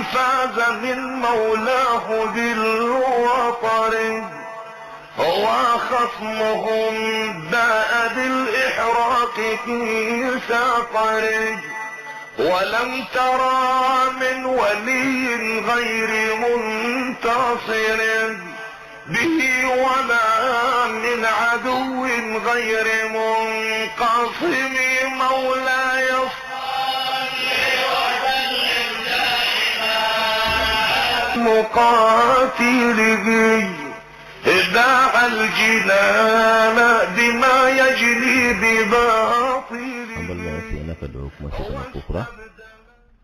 فاز من مولاه بالوطر، وخصمهم باء بالإحراق في سقر، ولم ترى من ولي غير منتصر به، ولا من عدو غير منقصم. مولاي مقاتله باع الجنان بما يجري بباطل. An balimaw, seginna ka don kumaso kɔnɔ kokura.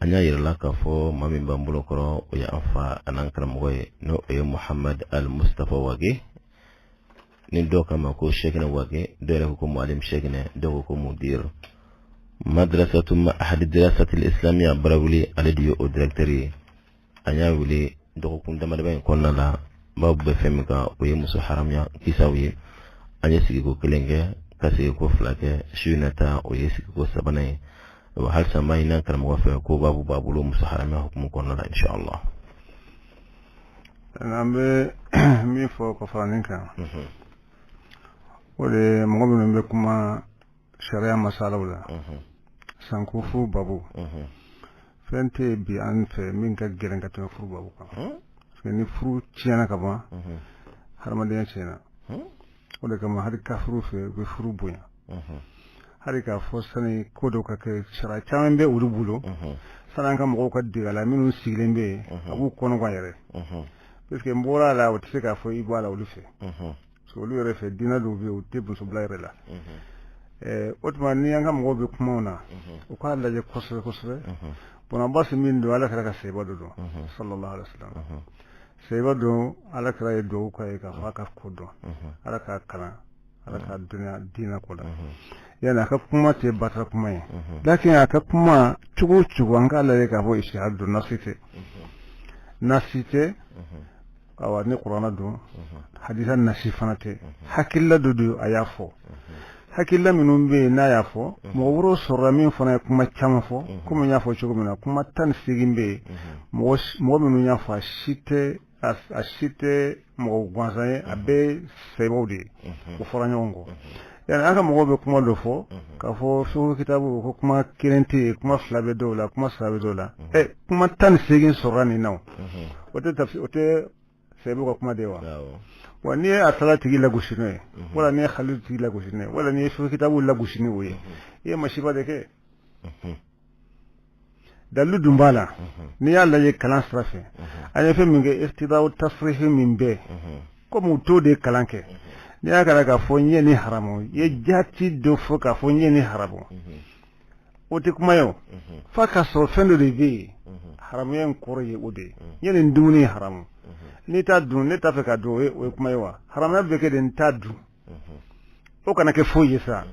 An y'a yira la k'a fɔ maa min b'an bolo kɔrɔ, o ye an fa an'an karamɔgɔ ye, n'o o ye Muhammad Al Mustafa Wage, ni dɔw k'a ma ko Shekina Wage, dɔw yɛrɛ ko ko Mualim Shekina, dɔw ko ko Mudir madrasatu Ma'had Dirasati Islamiya Barawuli, ale de ye o directeur ye. An y'a wele dɔgɔkun damadama in kɔnɔna la. Babu bɛ fɛn min kan, o ye muso haramuya kisaw ye. An ye sigiko kelen kɛ, ka sigiko fila kɛ, su in na ta o ye sigiko sabanan ye. Wa halisa n b'a ɲini an karamɔgɔ fɛ ko babu b'a bolo muso haramuya hukumu kɔnɔna la, inshallah. An bɛ min fɔ ka fara nin kan, o de ye mɔgɔ minnu bɛ kuma sariya masalaw la, sanko furu babu. Fɛn tɛ yen bi an fɛ min ka gɛlɛn ka tɛmɛ furu babu kan, parce que ni furu tiɲɛna ka ban, hadamadenya tiɲɛna. O de kama hali kafuru fɛ, u bɛ furu bonya. Hali k'a fɔ sani ko dɔ ka kɛ, sariya caman bɛ olu bolo sani an ka mɔgɔw ka dege a la. Minnu sigilen bɛ yen, a b'u kɔnɔgan yɛrɛ, parce que n bɔra a la, o tɛ se k'a fɔ i bɔ a la olu fɛ, parce que olu yɛrɛ fɛ, diinɛ dɔw bɛ yen, u tɛ muso bila yɛrɛ la. O tuma ni an ka mɔgɔw bɛ kumaw na, u k'a lajɛ kosɛbɛ kosɛbɛ. Bɔn, Abbas min don, ala kɛra ka seba dɔ dɔn, sallallahu alaihi wasallam, seba don. Ala kɛra ye dugawu k'a ye k'a fɔ a ka ko dɔn, ala k'a kalan, ala k'a dɔnniya diinɛ ko la. Yani a ka kuma tɛ batara kuma ye, lakin a ka kuma cogo o cogo, an k'a lajɛ k'a fɔ ijtihad don, nasi tɛ, nasi tɛ. Awa, ni kuranɛ don, hadisa nasi fana tɛ, hakilila dɔ don. A y'a fɔ, hakilila minnu bɛ yen n'a y'a fɔ, mɔgɔ wɛrɛw sɔrɔla min fana ye kuma caman fɔ. Komi n y'a fɔ cogo min na, kuma 18 bɛ yen, mɔgɔ minnu y'a fɔ, a si tɛ mɔgɔ gansan ye, a bɛɛ ye sɛbɛw de ye, o fɔra ɲɔgɔn kɔ. Yani an ka mɔgɔw bɛ kuma dɔ fɔ k'a fɔ fiqh kitabu ko kuma kelen tɛ yen, kuma fila bɛ dɔw la, kuma saba bɛ dɔw la. Kuma 18 sɔrɔla nin na, o tɛ tafsir, o tɛ sɛbɛw ka kuma de ye wa? Wa n'i ye a sala tigi lagosi n'o ye, wala n'i ye Khalil tigi lagosi n'o ye, wala n'i ye fiqh kitabu lagosi n'o ye, i ye masiba de kɛ. Dalilu dun b'a la. N'i y'a lajɛ kalan sira fɛ, an ye fɛn min kɛ iqtidaw tasrihi min bɛ komi u t'o de kalan kɛ, n'i y'a kɛra k'a fɔ n ye nin haramu, i ye jaati dɔ fɔ k'a fɔ n ye nin haramu, o tɛ kuma ye o. F'a ka sɔrɔ fɛn dɔ de bɛ yen, haramuya in kɔrɔ ye o de ye. N ye nin dumuni haramu, n'i t'a dun, ne t'a fɛ ka dun, o ye kuma ye wa? Haramuya bɛ kɛ de n t'a dun, o kana kɛ foyi ye sa.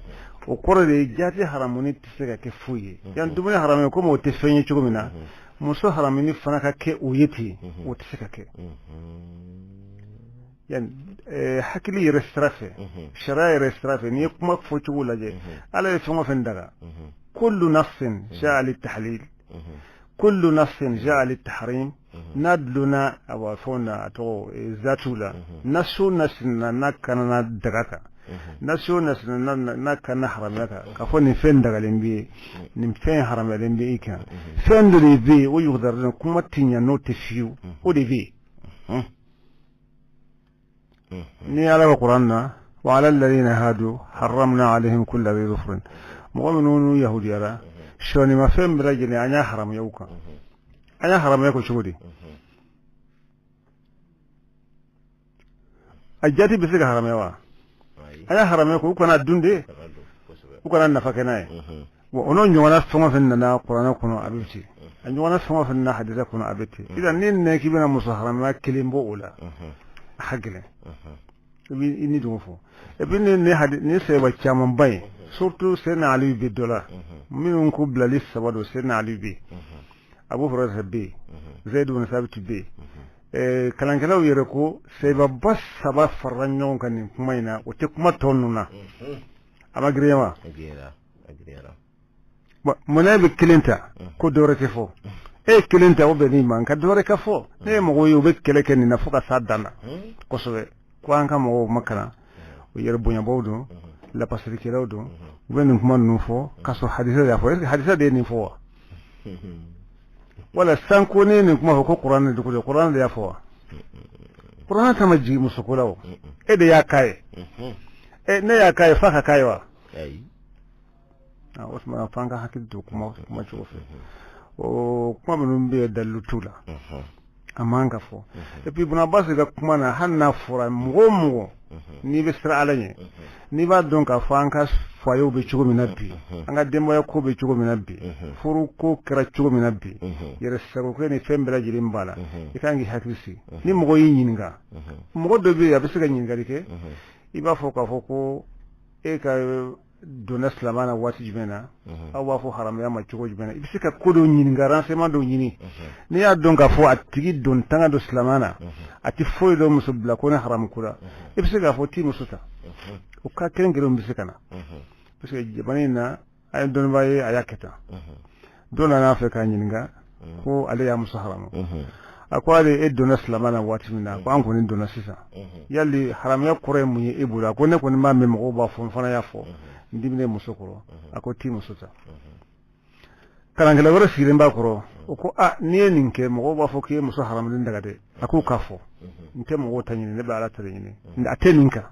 O kɔrɔ de ye jaati haramuni tɛ se ka kɛ foyi ye. Yan dumuni haramu komi o tɛ fɛn ye cogo min na, muso haramuni fana ka kɛ o ye ten, o tɛ se ka kɛ. Yan hakili yɛrɛ sira fɛ, sariya yɛrɛ sira fɛ, n'i ye kuma fɔcogo lajɛ, Ala ye fɛn o fɛn daga, kullu nafsin ja'a litahlil, kullu nafsin ja'a litahrim, n'a dulonna awa fɛnw na, a tɔgɔ zatiw la, nasi o nasi na n'a kana daga kan, nasi o nasi na n'a kana haramuya kan, k'a fɔ nin fɛn dagalen bɛ yen, nin fɛn haramuyalen bɛ i kan, fɛn dɔ de bɛ yen, o yugudaren kuma tɛ ɲɛ n'o tɛ fiyewu, o de bɛ yen. Ni Ala ka Kuran na, wa ala alladhina hadu harramna alayhim kulla dhi dhufrin, mɔgɔ minnu yahudiyara, sɔɔnimafɛn bɛɛ lajɛlen an y'a haramuya u kan. An y'a haramuya ko cogo di? A jati bɛ se ka haramuya wa? An y'a haramuya ko u kana dun de, u kana nafa kɛ n'a ye. Bon, o n'o ɲɔgɔnna fɛn o fɛn nana kuranɛ kɔnɔ, a bɛ ten. A ɲɔgɔnna fɛn o fɛn nana hadisa kɔnɔ, a bɛ ten. Idan ni nɛ k'i bɛna muso haramuya kelen bɔ o la, a ka gɛlɛn, i bɛ i ni dogo fɔ. Et puis ni sɛbɛn camanba ye, surtout Seyidina Ali bɛ dɔ la minnu ko bilali saba don. Seyidina Ali bɛ yen, Abu Hurayra bɛ yen, Zayid ibn Sabit bɛ yen. Kalankɛlaw yɛrɛ ko sɛbɛnba saba farala ɲɔgɔn kan nin kuma in na, o tɛ kuma tɔ ninnu na. A ma girinya wa? Bon, munna e bɛ kelen ta ko dɔ wɛrɛ tɛ fɔ? E ye kelen ta, o bɛn n'i ma, nka dɔ wɛrɛ ka fɔ. Ne ye mɔgɔw ye, u bɛ kɛlɛ kɛ nin na fo ka s'a dan na kosɛbɛ, ko an ka mɔgɔw ma kalan, u yɛrɛ bonyabaw don, lapasirikɛlaw don, u bɛ nin kuma ninnu fɔ k'a sɔrɔ hadisa de y'a fɔ. Est-ce que hadisa de ye nin fɔ wa? Wala sanko ne ye nin kuma fɔ ko kuranɛ de ko don, kuranɛ de y'a fɔ wa? Kuranɛ ta ma jigin musoko la o, e de y'a k'a ye. Ne y'a k'a ye, f'a ka k'a ye wa? O tuma f'an ka hakili to kuma kuma cogo fɛ. O kuma minnu bɛ yen, dalilu t'u la, a man ka fɔ. Et puis Ibn Abbas ka kuma na, hali n'a fɔra mɔgɔ o mɔgɔ, n'i bɛ siran Ala ɲɛ, n'i b'a dɔn k'a fɔ an ka foyerw bɛ cogo min na bi, an ka denbaya ko bɛ cogo min na bi, furu ko kɛra cogo min na bi, yɛrɛ sagokɛ ni fɛn bɛɛ lajɛlen b'a la, i kan k'i hakili sigi. Ni mɔgɔ y'i ɲininka, mɔgɔ dɔ bɛ yen, a bɛ se ka ɲininkali kɛ, i b'a fɔ k'a fɔ ko e ka donna silamɛ na waati jumɛn na, aw b'a fɔ haramuya ma cogo jumɛn na, i bɛ se ka ko dɔ ɲininka, renseignement dɔ ɲini. N'i y'a dɔn k'a fɔ a tigi don tanga don silamɛ na, a tɛ foyi dɔn muso bila ko ni haramu ko la, i bɛ se k'a fɔ t'i muso ta. O cas kelen kelenw bɛ se ka na, parce que jamana in na, an ye dɔnnibaa ye, a y'a kɛ tan. Dɔ nana a fɛ k'a ɲininka ko ale y'a muso haramu. A ko ale e donna silamɛ na waati min na, ko an kɔni donna sisan, yali haramuya kɔrɔ ye mun ye e bolo? A ko ne kɔni b'a mɛn mɔgɔw b'a fɔ, n fana y'a fɔ, n diminen muso kɔrɔ. A ko t'i muso ta. Kalankɛla wɛrɛ sigilen b'a kɔrɔ, o ko a n'i ye nin kɛ, mɔgɔw b'a fɔ k'i ye muso haramuden daga dɛ. A k'o k'a fɔ, n tɛ mɔgɔw ta ɲini, ne bɛ Ala ta de ɲini, a tɛ nin kan,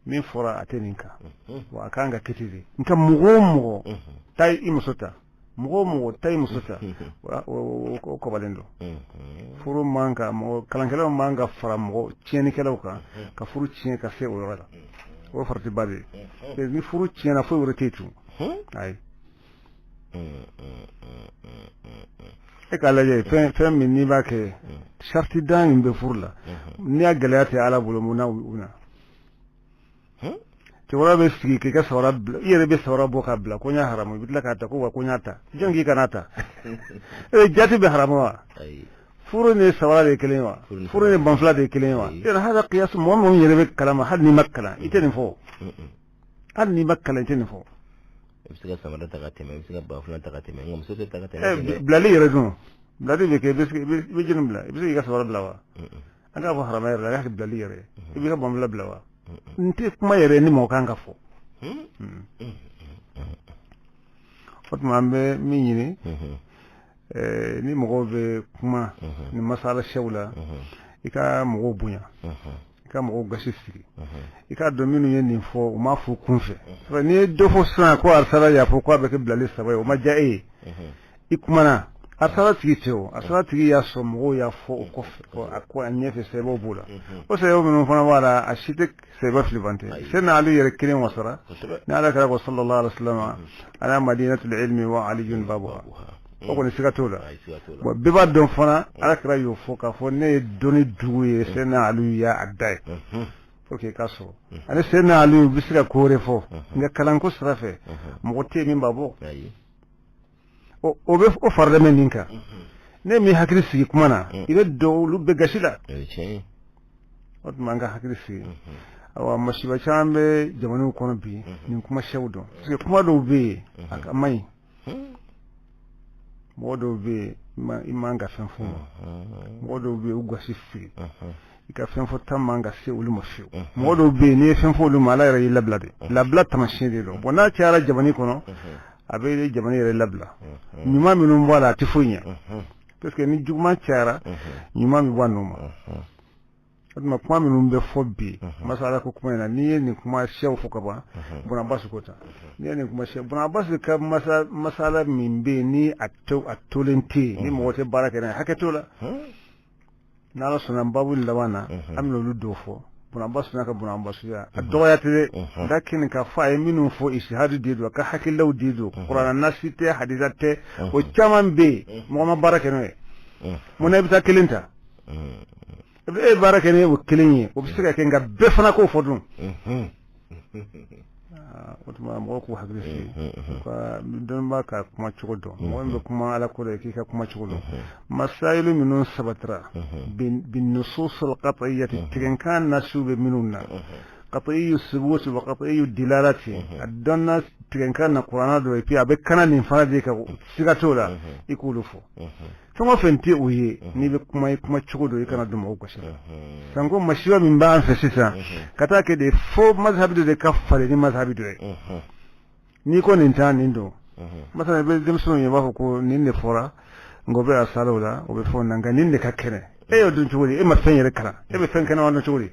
min fɔra a tɛ nin kan wa, a kan ka kɛ ten de. Nka mɔgɔ o mɔgɔ taa i muso ta, mɔgɔ o mɔgɔ taa i muso ta, o kɔbalen don. Furu man ka mɔgɔ, kalankɛlaw man ka fara mɔgɔ tiɲɛnikɛlaw kan ka furu tiɲɛ ka se o yɔrɔ la, o ye faratiba de ye. Ni furu tiɲɛna, foyi wɛrɛ tɛ yen tun. Ayi, e k'a lajɛ, fɛn min n'i b'a kɛ, sariti dan min bɛ furu la, n'i y'a gɛlɛya tɛ Ala bolo, mun na u na cɛkɔrɔba bɛ sigi k'i ka samara bila, i yɛrɛ bɛ samara bɔ k'a bila ko n y'a haramu, i bɛ tila k'a ta ko wa ko n y'a ta, jɔn k'i kana ta? E jati bɛ haramu wa? Furu ni samara de ye kelen ye wa? Furu ni banfula de ye kelen ye wa? Yɔrɔ hali kiyasi, mɔgɔ minnu yɛrɛ bɛ kalama, hali n'i ma kalan i tɛ nin fɔ, hali n'i ma kalan i tɛ nin fɔ. I bɛ se ka samara ta ka tɛmɛ, i bɛ se ka banfula ta ka tɛmɛ, nka muso tɛ ta ka tɛmɛ. Bilali yɛrɛ dun, bilali bɛ kɛ, i bɛ jɔnni bila? I bɛ se k'i ka samara bila wa? An k'a fɔ haramu yɛrɛ la, a y'a kɛ bilali yɛrɛ, i b'i ka banfula bila wa? N tɛ kuma yɛrɛ ni mɔgɔ kan ka fɔ. O tuma an bɛ min ɲini, ni mɔgɔw bɛ kuma ni masala sɛw la, i ka mɔgɔw bonya, i ka mɔgɔw gasi sigi, i k'a dɔn minnu ye nin fɔ, u m'a fɔ kun fɛ. N'i ye dɔ fɔ sisan ko arisala y'a fɔ k'a bɛ kɛ bilali saba ye, o ma diya e ye. I kumana a sara tigi tɛ, o a sara tigi y'a sɔrɔ mɔgɔw y'a fɔ o kɔfɛ, a ko a ɲɛfɛ sɛbɛnw b'o la. O sɛbɛn minnu fana b'a la, a si tɛ sɛbɛn filibante. Sɛnɛ Ali yɛrɛ kelen wasara ni Ala kɛra ko sallallahu alaihi wasallam ana madinatul ilmi wa aliyun babuha. O kɔni siga t'o la. Bon, bɛɛ b'a dɔn fana, Ala kɛra y'o fɔ k'a fɔ ne ye dɔnni dugu ye, Sɛnɛ Ali y'a da ye pour que i ka sɔrɔ. Ani Sɛnɛ Ali bɛ se ka ko wɛrɛ fɔ, nka kalanko sira fɛ mɔgɔ tɛ yen min b'a bɔ. O bɛ o faralen bɛ nin kan. Ne min hakili sigi kuma na, i bɛ don olu bɛɛ gasi la. O tuma an ka hakili sigi. Awa, masiba caman bɛ jamanaw kɔnɔ bi nin kuma sɛw dɔn, parce que kuma dɔw bɛ yen, a ka man ɲi. Mɔgɔ dɔw bɛ yen, i man ka fɛn f'u ma. Mɔgɔ dɔw bɛ yen, u gasi fili, i ka fɛn fɔ ta man ka se olu ma fiyewu. Mɔgɔ dɔw bɛ yen, n'i ye fɛn fɔ olu ma, Ala yɛrɛ y'i labila de. Labila taamasiyɛn de don. Bon, n'a cayara jamana kɔnɔ, a bɛ jamana yɛrɛ labila. Ɲuman minnu bɔ a la, a tɛ foyi ɲɛ, parce que ni juguman cayara, ɲuman bɛ bɔ a nɔ ma. O tuma kuma minnu bɛ fɔ bi masala ko kuma in na, n'i ye nin kuma siyaw fɔ ka ban, Buna Abbas ko tan, n'i ye nin kuma siya, Buna Abbas ka masala min bɛ yen, ni a to a tolen tɛ yen, ni mɔgɔ tɛ baara kɛ n'a ye, hakɛ t'o la. N'Ala sɔnna, babu laban na, an bɛna olu dɔw fɔ. Buna Abbas n'a ka Buna Abbasiya, a dɔgɔya tɛ dɛ, lakin k'a fɔ a ye minnu fɔ, isihadu de don, a ka hakililaw de don. Kuranna nasi tɛ, hadisa tɛ, o caman bɛ yen, mɔgɔ ma baara kɛ n'o ye. Munna i bɛ taa kelen ta? E ye baara kɛ ni o kelen ye, o bɛ se ka kɛ, nka bɛɛ fana k'o fɔ dun. O tuma mɔgɔw k'u hakili sigi, u ka dɔnnibaa ka kuma cogo dɔn. Mɔgɔ min bɛ kuma Ala ko la, k'i ka kuma cogo dɔn. Masayilu minnu sabatira bin nusus al-qat'iyyati, tigɛnkan nasiw bɛ minnu na, qat'iyyu subuti wa qat'iyyu dilalati, a dɔnna tigɛnkan na kuranna dɔ, et puis a bɛ kana nin fana de kan, siga t'o la, i k'olu fɔ. Fɛn o fɛn tɛ o ye, n'i bɛ kuma, i kuma cogo dɔ, i kana don mɔgɔw gasi la. Sanko masiba min b'an fɛ sisan, ka taa kɛ de fo mazhabi dɔ de ka falen ni mazhabi dɔ ye. N'i ko nin taa nin don, masala, i bɛ denmisɛnninw ye, i b'a fɔ ko nin de fɔra, nka o bɛ a sala o la, o bɛ fɔ na, nka nin de ka kɛnɛ. E y'o dɔn cogo di? E ma fɛn yɛrɛ kalan, e bɛ fɛn kɛnɛma dɔn cogo di?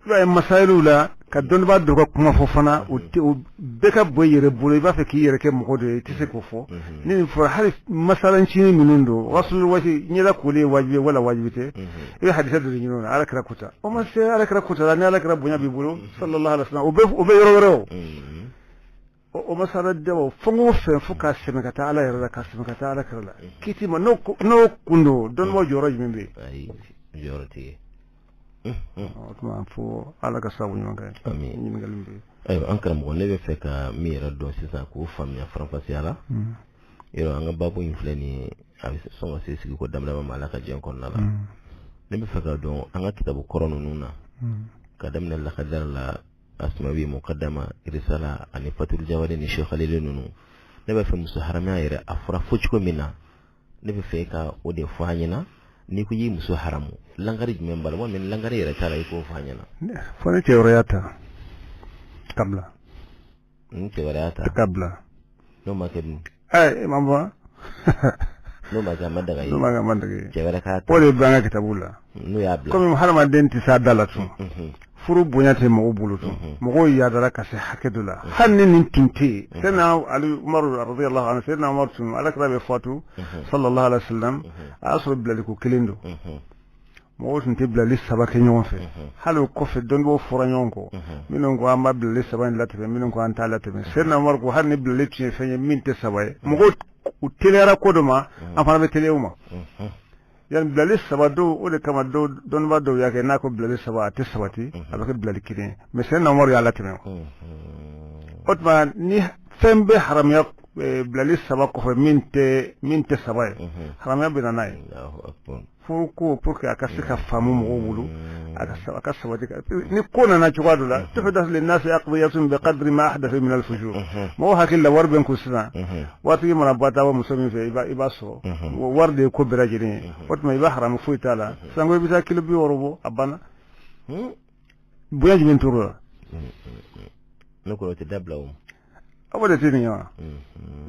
I b'a ye masayiluw la, ka dɔnnibaa dɔ ka kuma fɔ fana, o tɛ o bɛɛ ka bɔ i yɛrɛ bolo. I b'a fɛ k'i yɛrɛ kɛ mɔgɔ dɔ ye, i tɛ se k'o fɔ. Ni nin fɔra, hali masala ncinin minnu don, wasul waati ɲɛda koli ye wajibi ye wala wajibi tɛ, i bɛ hadisa dɔ de ɲini o la. Ala kira kuta, o ma se Ala kira kuta la, ni Ala kira bonya b'i bolo sallallahu alaihi wasallam, o bɛ yɔrɔ wɛrɛ. O masala dɛw, fɛn o fɛn, fo k'a sɛmɛ ka taa Ala yɛrɛ la, k'a sɛmɛ ka taa Ala kira la kiti ma, n'o kun don, dɔnnibaaw jɔyɔrɔ jumɛn bɛ yen? Ayi, jɔyɔrɔ tɛ yen. O tuma fo Ala ka sababu ɲuman kɛ. Ɲininkali bɛ yen. Ayiwa, an karamɔgɔ, ne bɛ fɛ ka min yɛrɛ dɔn sisan, k'o faamuya faranfasiya la, yɔrɔ an ka baabu in filɛ nin ye, a bɛ sɔn ka se sigi ko dama dama ma Ala ka diɲɛ kɔnɔna la. Ne bɛ fɛ ka dɔn an ka kitabu kɔrɔ ninnu na, ka daminɛ Lakadari la, Asmawi, Mukadama, Risala ani Fatul Jawadi ni Sheikh Khalili ninnu, ne bɛ fɛ muso haramuya yɛrɛ, a fɔra fo cogo min na, ne bɛ fɛ ka o de fɔ an ɲɛna. N'i ko i ye muso haramu, langari jumɛn b'a la, walima ni langari yɛrɛ t'a la, i k'o fɔ an ɲɛna. Fo ni cɛ wɛrɛ y'a ta ka bila. Ni cɛ wɛrɛ y'a ta ka bila. N'o ma kɛ dun? Ɛ, i ma bɔ. N'o ma kɛ, a ma daga ye. N'o ma kɛ, a ma daga ye. Cɛ wɛrɛ k'a ta. O de bɛ an ka kitabu la. N'o y'a bila. Komi hadamaden tɛ s'a da la tun. Furu bonya tɛ mɔgɔw bolo tun. Mɔgɔw yaadara ka se hakɛ dɔ la. Hali ni nin tun tɛ yen. Seyidina Ali Umaru radiyallahu anhu, Seyidina Umaru tun, Ala kira bɛ fatu sallallahu alaihi wa sallam, a y'a sɔrɔ bilaliko kelen don. Mɔgɔw tun tɛ bilali saba kɛ ɲɔgɔn fɛ. Hali o kɔfɛ, dɔnnibaaw fɔra ɲɔgɔn kɔ, minnu ko an b'a bilali saba in latɛmɛ, minnu ko an t'a latɛmɛ. Seyidina Umaru ko hali ni bilali tun ye fɛn ye min tɛ saba ye, mɔgɔw u teliyara ko dɔ ma, an fana bɛ teliya o ma. Yani bilali saba dɔw, o de kama dɔw, dɔnnibaa dɔw y'a kɛ n'a ko bilali saba a tɛ sabati, a bɛ kɛ bilali kelen ye. Mais Seyidina Umaru y'a latɛmɛ. O tuma ni fɛn bɛ haramuya bilali saba kɔfɛ min tɛ saba ye, haramuya bɛ na n'a ye. Furu ko, pour que a ka se ka faamu mɔgɔw bolo, a ka sabati, ni ko nana cogoya dɔ la, tuhdath linnasi aqdiyatun bi qadri ma ahdathu min al-fujur. Mɔgɔw hakili la wari bɛ n kun sisan, waritigi mana ba taa muso min fɛ, i b'a sɔrɔ wari de ye ko bɛɛ lajɛlen ye. O tuma i b'a haramu, foyi t'a la. Sisan ko i bɛ taa kilo 60 bɔ, a banna. Bonya jumɛn tor'o la? Ne kɔrɔ tɛ dabila o. Aw de tɛ nin ye wa?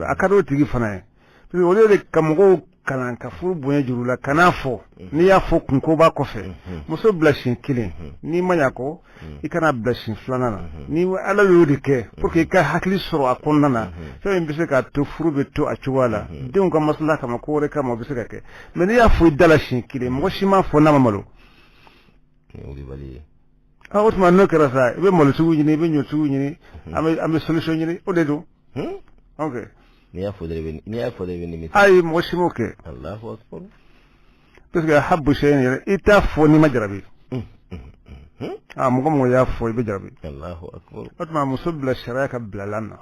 A ka di o tigi fana ye, parce que olu de ka mɔgɔw kalan ka furu bonya juru la, kan'a fɔ. N'i y'a fɔ, kunko b'a kɔfɛ. Muso bila siɲɛ kelen, n'i ma ɲa kɔ, i kana bila siɲɛ filanan na. Ni Ala y'o de kɛ pour que i ka hakili sɔrɔ a kɔnɔna na, fɛn min bɛ se k'a to furu bɛ to a cogoya la, denw ka masala kama, ko wɛrɛ kama, o bɛ se ka kɛ. Mais n'i y'a fɔ i da la siɲɛ kelen, mɔgɔ si m'a fɔ n'a ma malo. Ah, o tuma n'o kɛra sa, i bɛ malosugu ɲini, i bɛ ɲɔsugu ɲini, an bɛ solution ɲini, o de don. Ok. N'i y'a fɔ dɔrɔn, n'i y'a fɔ dɔrɔn, i bɛ nimisa. Ayi, mɔgɔ si m'o kɛ. Allahu akbar. Parce que habu sɛyɛn yɛrɛ, i t'a fɔ n'i ma jarabi. Ah, mɔgɔ mɔgɔ y'a fɔ, i bɛ jarabi. Allahu akbar. O tuma muso bila sariya ka bilalan na,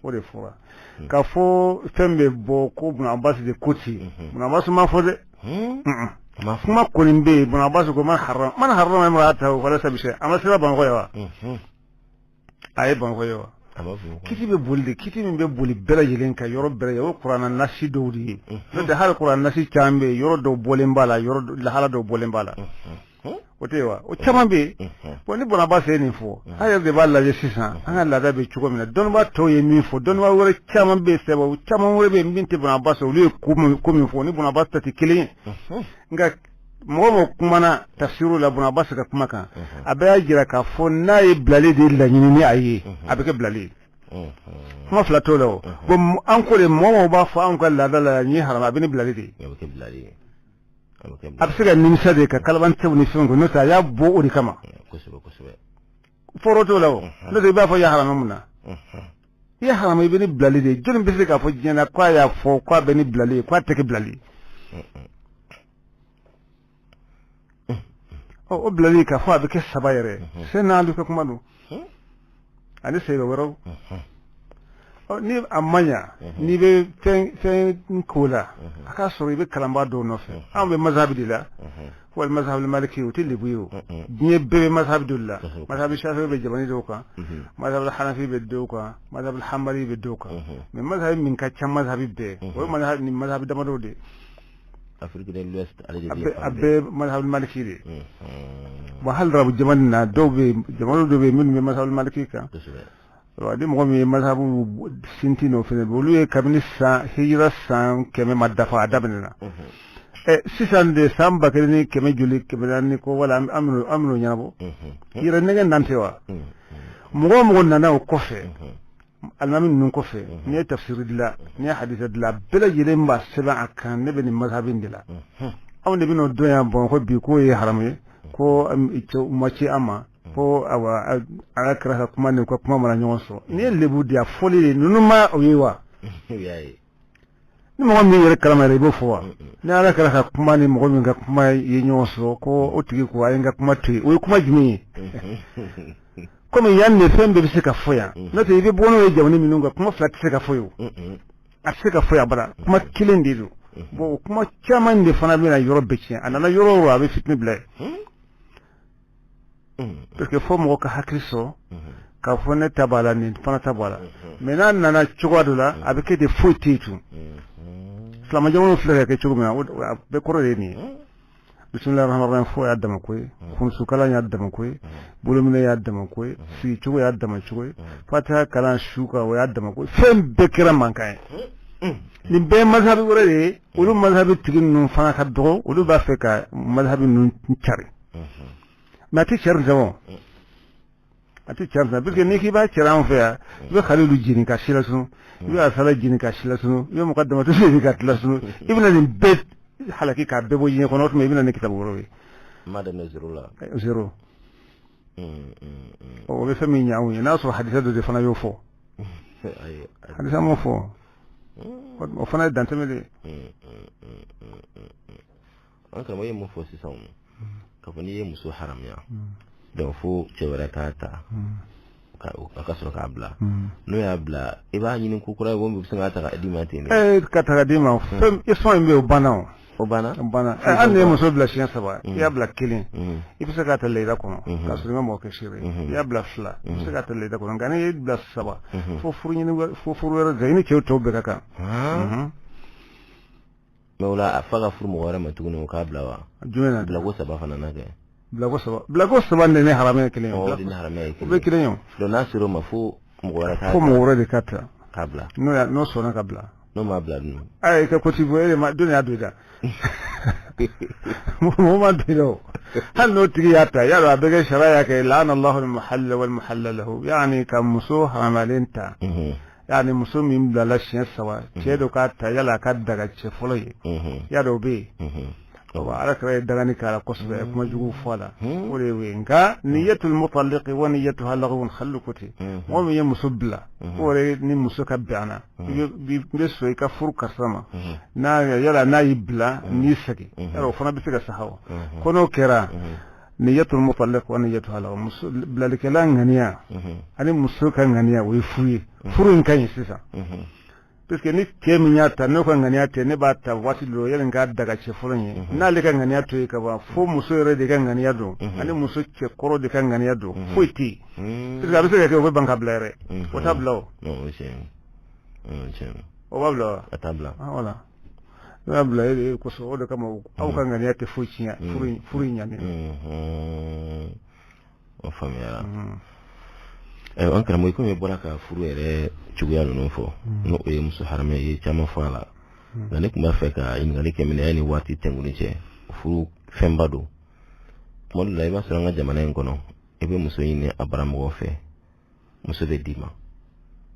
o de fɔra. K'a fɔ fɛn bɛ bɔ ko Buna Abbas de ko ten, Buna Abbas ma fɔ dɛ. Kuma kɔni bɛ yen, Buna Abbas ko man harrama man harrama imra'atahu falaysa bi shay. A ma sira Bamakɔ ye wa? A ye Bamakɔ ye wa? Kiti bɛ boli de, kiti min bɛ boli bɛɛ lajɛlen kan yɔrɔ bɛɛ lajɛlen, o ye kuranna nasi dɔw de ye. N'o tɛ, hali kuranna nasi caman bɛ yen, yɔrɔ dɔw bɔlen b'a la, yɔrɔ lahala dɔw bɔlen b'a la. O tɛ yen wa? O caman bɛ yen. Bon, ni Buna Abbas ye nin fɔ, an yɛrɛ de b'a lajɛ sisan an ka laada bɛ cogo min na. Dɔnnibaa tɔw ye min fɔ, dɔnnibaa wɛrɛ caman bɛ yen, sababu caman wɛrɛ bɛ yen min tɛ Buna Abbas, olu ye ko min fɔ, ni Buna Abbas ta tɛ kelen ye. Nka mɔgɔ mɔgɔ kumana tafsiru la Buna Abbas ka kuma kan, a bɛɛ y'a jira k'a fɔ n'a ye bilali de laɲini ni a ye, a bɛ kɛ bilali ye. Kuma fila t'o la. O bon, an ko de, mɔgɔ mɔgɔ b'a fɔ anw ka laada la nin ye haramu, a bɛ ni bilali de ye. A bɛ se ka nimisa de ka kalabantew ni fɛnw kɛ, n'o tɛ a y'a bɔ o de kama. Fɔrɔ t'o la. O n'o tɛ, i b'a fɔ i ye haramu mun na? I ye haramu, i bɛ ni bilali de ye. Jɔnni bɛ se k'a fɔ diɲɛ na k'a y'a fɔ k'a bɛ ni bilali ye, k'a tɛ kɛ bilali ye? Ɔ, o bilali, k'a fɔ a bɛ kɛ saba yɛrɛ, se n'ale ka kuma don ani sɛbɛ wɛrɛw. Ɔ, ni a ma ɲa, n'i bɛ fɛn fɛn ko la, a k'a sɔrɔ i bɛ kalanbaa dɔw nɔfɛ. Anw bɛ mazhabi de la, wali mazhabi maliki, o tɛ lebu ye. O diɲɛ bɛɛ bɛ mazhabi dɔ de la. Mazhabi shafi bɛ jamana dɔw kan, mazhabi hanafi bɛ dɔw kan, mazhabi hanbali bɛ dɔw kan. Mais mazhabi min ka ca mazhabi bɛɛ, o ye mazhabi ni mazhabi damadɔw de ye. Afrique de l'Ouest, ale de bɛ a bɛɛ mazhabi maliki de ye. Bon, hali arabu jamana na, dɔw bɛ yen, jamana dɔw bɛ yen minnu bɛ mazhabi maliki kan. Ni mɔgɔ min ye mazhabu sinti n'o fɛnɛ bɛ, olu ye kabini san hijira san 100 ma dafa a daminɛna. Ɛ, sisan de, san 1100 joli, 400 ko wala, an bɛn'o ɲɛnabɔ. Yɛrɛ nɛgɛ nan tɛ wa? Mɔgɔ o mɔgɔ nana o kɔfɛ, alimami ninnu kɔfɛ, n'i ye tafsiri dilan, n'i ye hadisa dilan, bɛɛ lajɛlen b'a sɛbɛn a kan: ne bɛ nin mazhabi de la. Anw de bɛn'o dɔn yan Bamakɔ bi k'o ye haramu ye, ko ma ci an ma ko awa Ala kira ka kuma ni u ka kuma mana ɲɔgɔn sɔrɔ. N'i ye lebu di, a fɔli de ninnu ma o ye wa? Ni mɔgɔ min yɛrɛ kalama yɛrɛ, i b'o fɔ wa? Ni Ala kira ka kuma ni mɔgɔ min ka kuma ye ɲɔgɔn sɔrɔ, ko o tigi ko a ye n ka kuma to yen, o ye kuma jumɛn ye? Komi yan de fɛn bɛɛ bɛ se ka fɔ yan, n'o tɛ i bɛ bɔ n'o ye jamana minnu kan, kuma fila tɛ se ka fɔ yen. O a tɛ se ka fɔ yan bara, kuma kelen de don. Bon, o kuma caman de fana bɛna yɔrɔ bɛɛ tiɲɛ. A nana yɔrɔ o yɔrɔ, a bɛ fitinɛ bila yen, parce que fo mɔgɔ ka hakili sɔrɔ k'a fɔ ne ta b'a la, nin fana ta b'a la. Mais n'a nana cogoya dɔ la, a bɛ kɛ de foyi tɛ yen tun. Silamɛ jamanaw filɛ ka kɛ cogo min na, a bɛɛ kɔrɔ de ye nin ye. Bisimilahi rahmani rahim fɔ y'a dama ko ye, kunsukala y'a dama ko ye, bolominɛ y'a dama ko ye, sigicogo y'a dama cogo ye, fatiha kalan su kan, o y'a dama ko ye. Fɛn bɛɛ kɛra mankan ye. Nin bɛɛ ye mazhabi wɛrɛ de ye. Olu mazhabi tigi ninnu fana ka dɔgɔ, olu b'a fɛ ka mazhabi ninnu cari. Mais a tɛ cari sɔn, a tɛ cari sɔn, parce que n'i k'i b'a cari anw fɛ yan, i bɛ Khalilu jeni ka si lasunu, i bɛ Asala jeni ka si lasunu, i bɛ Mukadamatu jeni ka lasunu, i bɛna nin bɛɛ halaki k'a bɛɛ bɔ diɲɛ kɔnɔ. O tuma i bɛna ni kitabu wɛrɛw ye. Ma daminɛ zéro la. Zéro. O bɛ fɛn min ɲɛ anw ye, n'a sɔrɔ hadisa dɔ de fana y'o fɔ, hadisa m'o fɔ, o fana ye dantɛmɛ de ye. An karamɔgɔ ye mun fɔ sisan? K'a fɔ n'i ye muso haramuya, donc fo cɛ wɛrɛ k'a ta a ka sɔrɔ k'a bila. N'o y'a bila, i b'a ɲini ko kura ye, o bɛ se k'a ta k'a d'i ma ten de. Ee, ka ta ka d'i ma, fɛn sɔn in bɛ yen, o banna. O O banna. O banna. Hali n'i ye muso bila siɲɛ saba, i y'a bila kelen, i bɛ se k'a ta leda kɔnɔ k'a sɔrɔ i ma mɔgɔ kɛ seere ye. I y'a bila fila, i bɛ se k'a ta leda kɔnɔ. Nka n'i ye bila saba, fo furu ɲini, fo furu wɛrɛ i ni cɛw tɔw bɛɛ ka kan. Mais o la, a fa ka furu mɔgɔ wɛrɛ ma tuguni, o k'a bila wa? Jumɛn na? Bila ko saba fana na kɛ. Bilako saba, bilako saba de ni haramu ye kelen ye. O de ni haramuya ye O bɛ kelen ye o. Donc n'a sera o ma, fo mɔgɔ wɛrɛ k'a Fo mɔgɔ wɛrɛ de ka ta k'a bila. N'o y'a n'o sɔnna ka bila. N'o m'a bila dun? Ayi, i ka ko ti bɔ e de ma, jɔn y'a don i da? Mɔgɔ ma don i da o. Hali n'o tigi y'a ta, y'a dɔn a bɛ kɛ sariya y'a kɛ la'ana Allahu al-muhallila wal muhallal lahu, yani ka muso haramalen ta, yani muso min bilala siɲɛ saba, cɛ dɔ k'a ta, yala a ka daga cɛ fɔlɔ ye, y'a dɔn o bɛ yen. Ala kira ye dagani k'a la kosɛbɛ, a ye kuma jugu fɔ a la, o de ye. Nka niyatul mutalliqi wa niyatuha laghwun xallu ko ten, mɔgɔ min ye muso bila, o yɛrɛ ni muso ka bɛn a na, i bɛ sɔn i ka furu karisa ma, n'a yala n'a y'i bila n'i segin, yala o fana bɛ se ka saha o ko n'o kɛra niyatul mutalliq wa niyatuha laghwun, muso bilalikɛla ŋaniya ani muso ka ŋaniya, o ye fu ye, furu in ka ɲi sisan. Parce que ni cɛ min y'a ta, n'o ka ŋaniya tɛ, ne b'a ta waati dɔ yali n k'a daga cɛ fɔlɔ ye, n'ale ka ŋaniya to yen ka ban, fo muso yɛrɛ de ka ŋaniya don ani muso cɛ kɔrɔ de ka ŋaniya don, foyi tɛ yen. Parce que a bɛ se ka kɛ o bɛ ban ka bila yɛrɛ, o t'a bila o. O b'a bila wa? A t'a bila. Voilà, n'o y'a bila e de kosɔn, o de kama aw ka ŋaniya tɛ foyi tiɲɛ furu in ɲanen. O faamuyara. Ayiwa, an karamɔgɔ, komi i bɔra ka furu yɛrɛ cogoya ninnu fɔ, n'o ye muso haramɛ ye, caman fɔ a la, nka ne tun b'a fɛ ka ɲininkali kɛ minɛ yanni waati tɛnkuni cɛ. Furu fɛnba don. Tuma dɔ la, i b'a sɔrɔ an ka jamana in kɔnɔ, i bɛ muso ɲini a baramɔgɔw fɛ, muso bɛ d'i ma.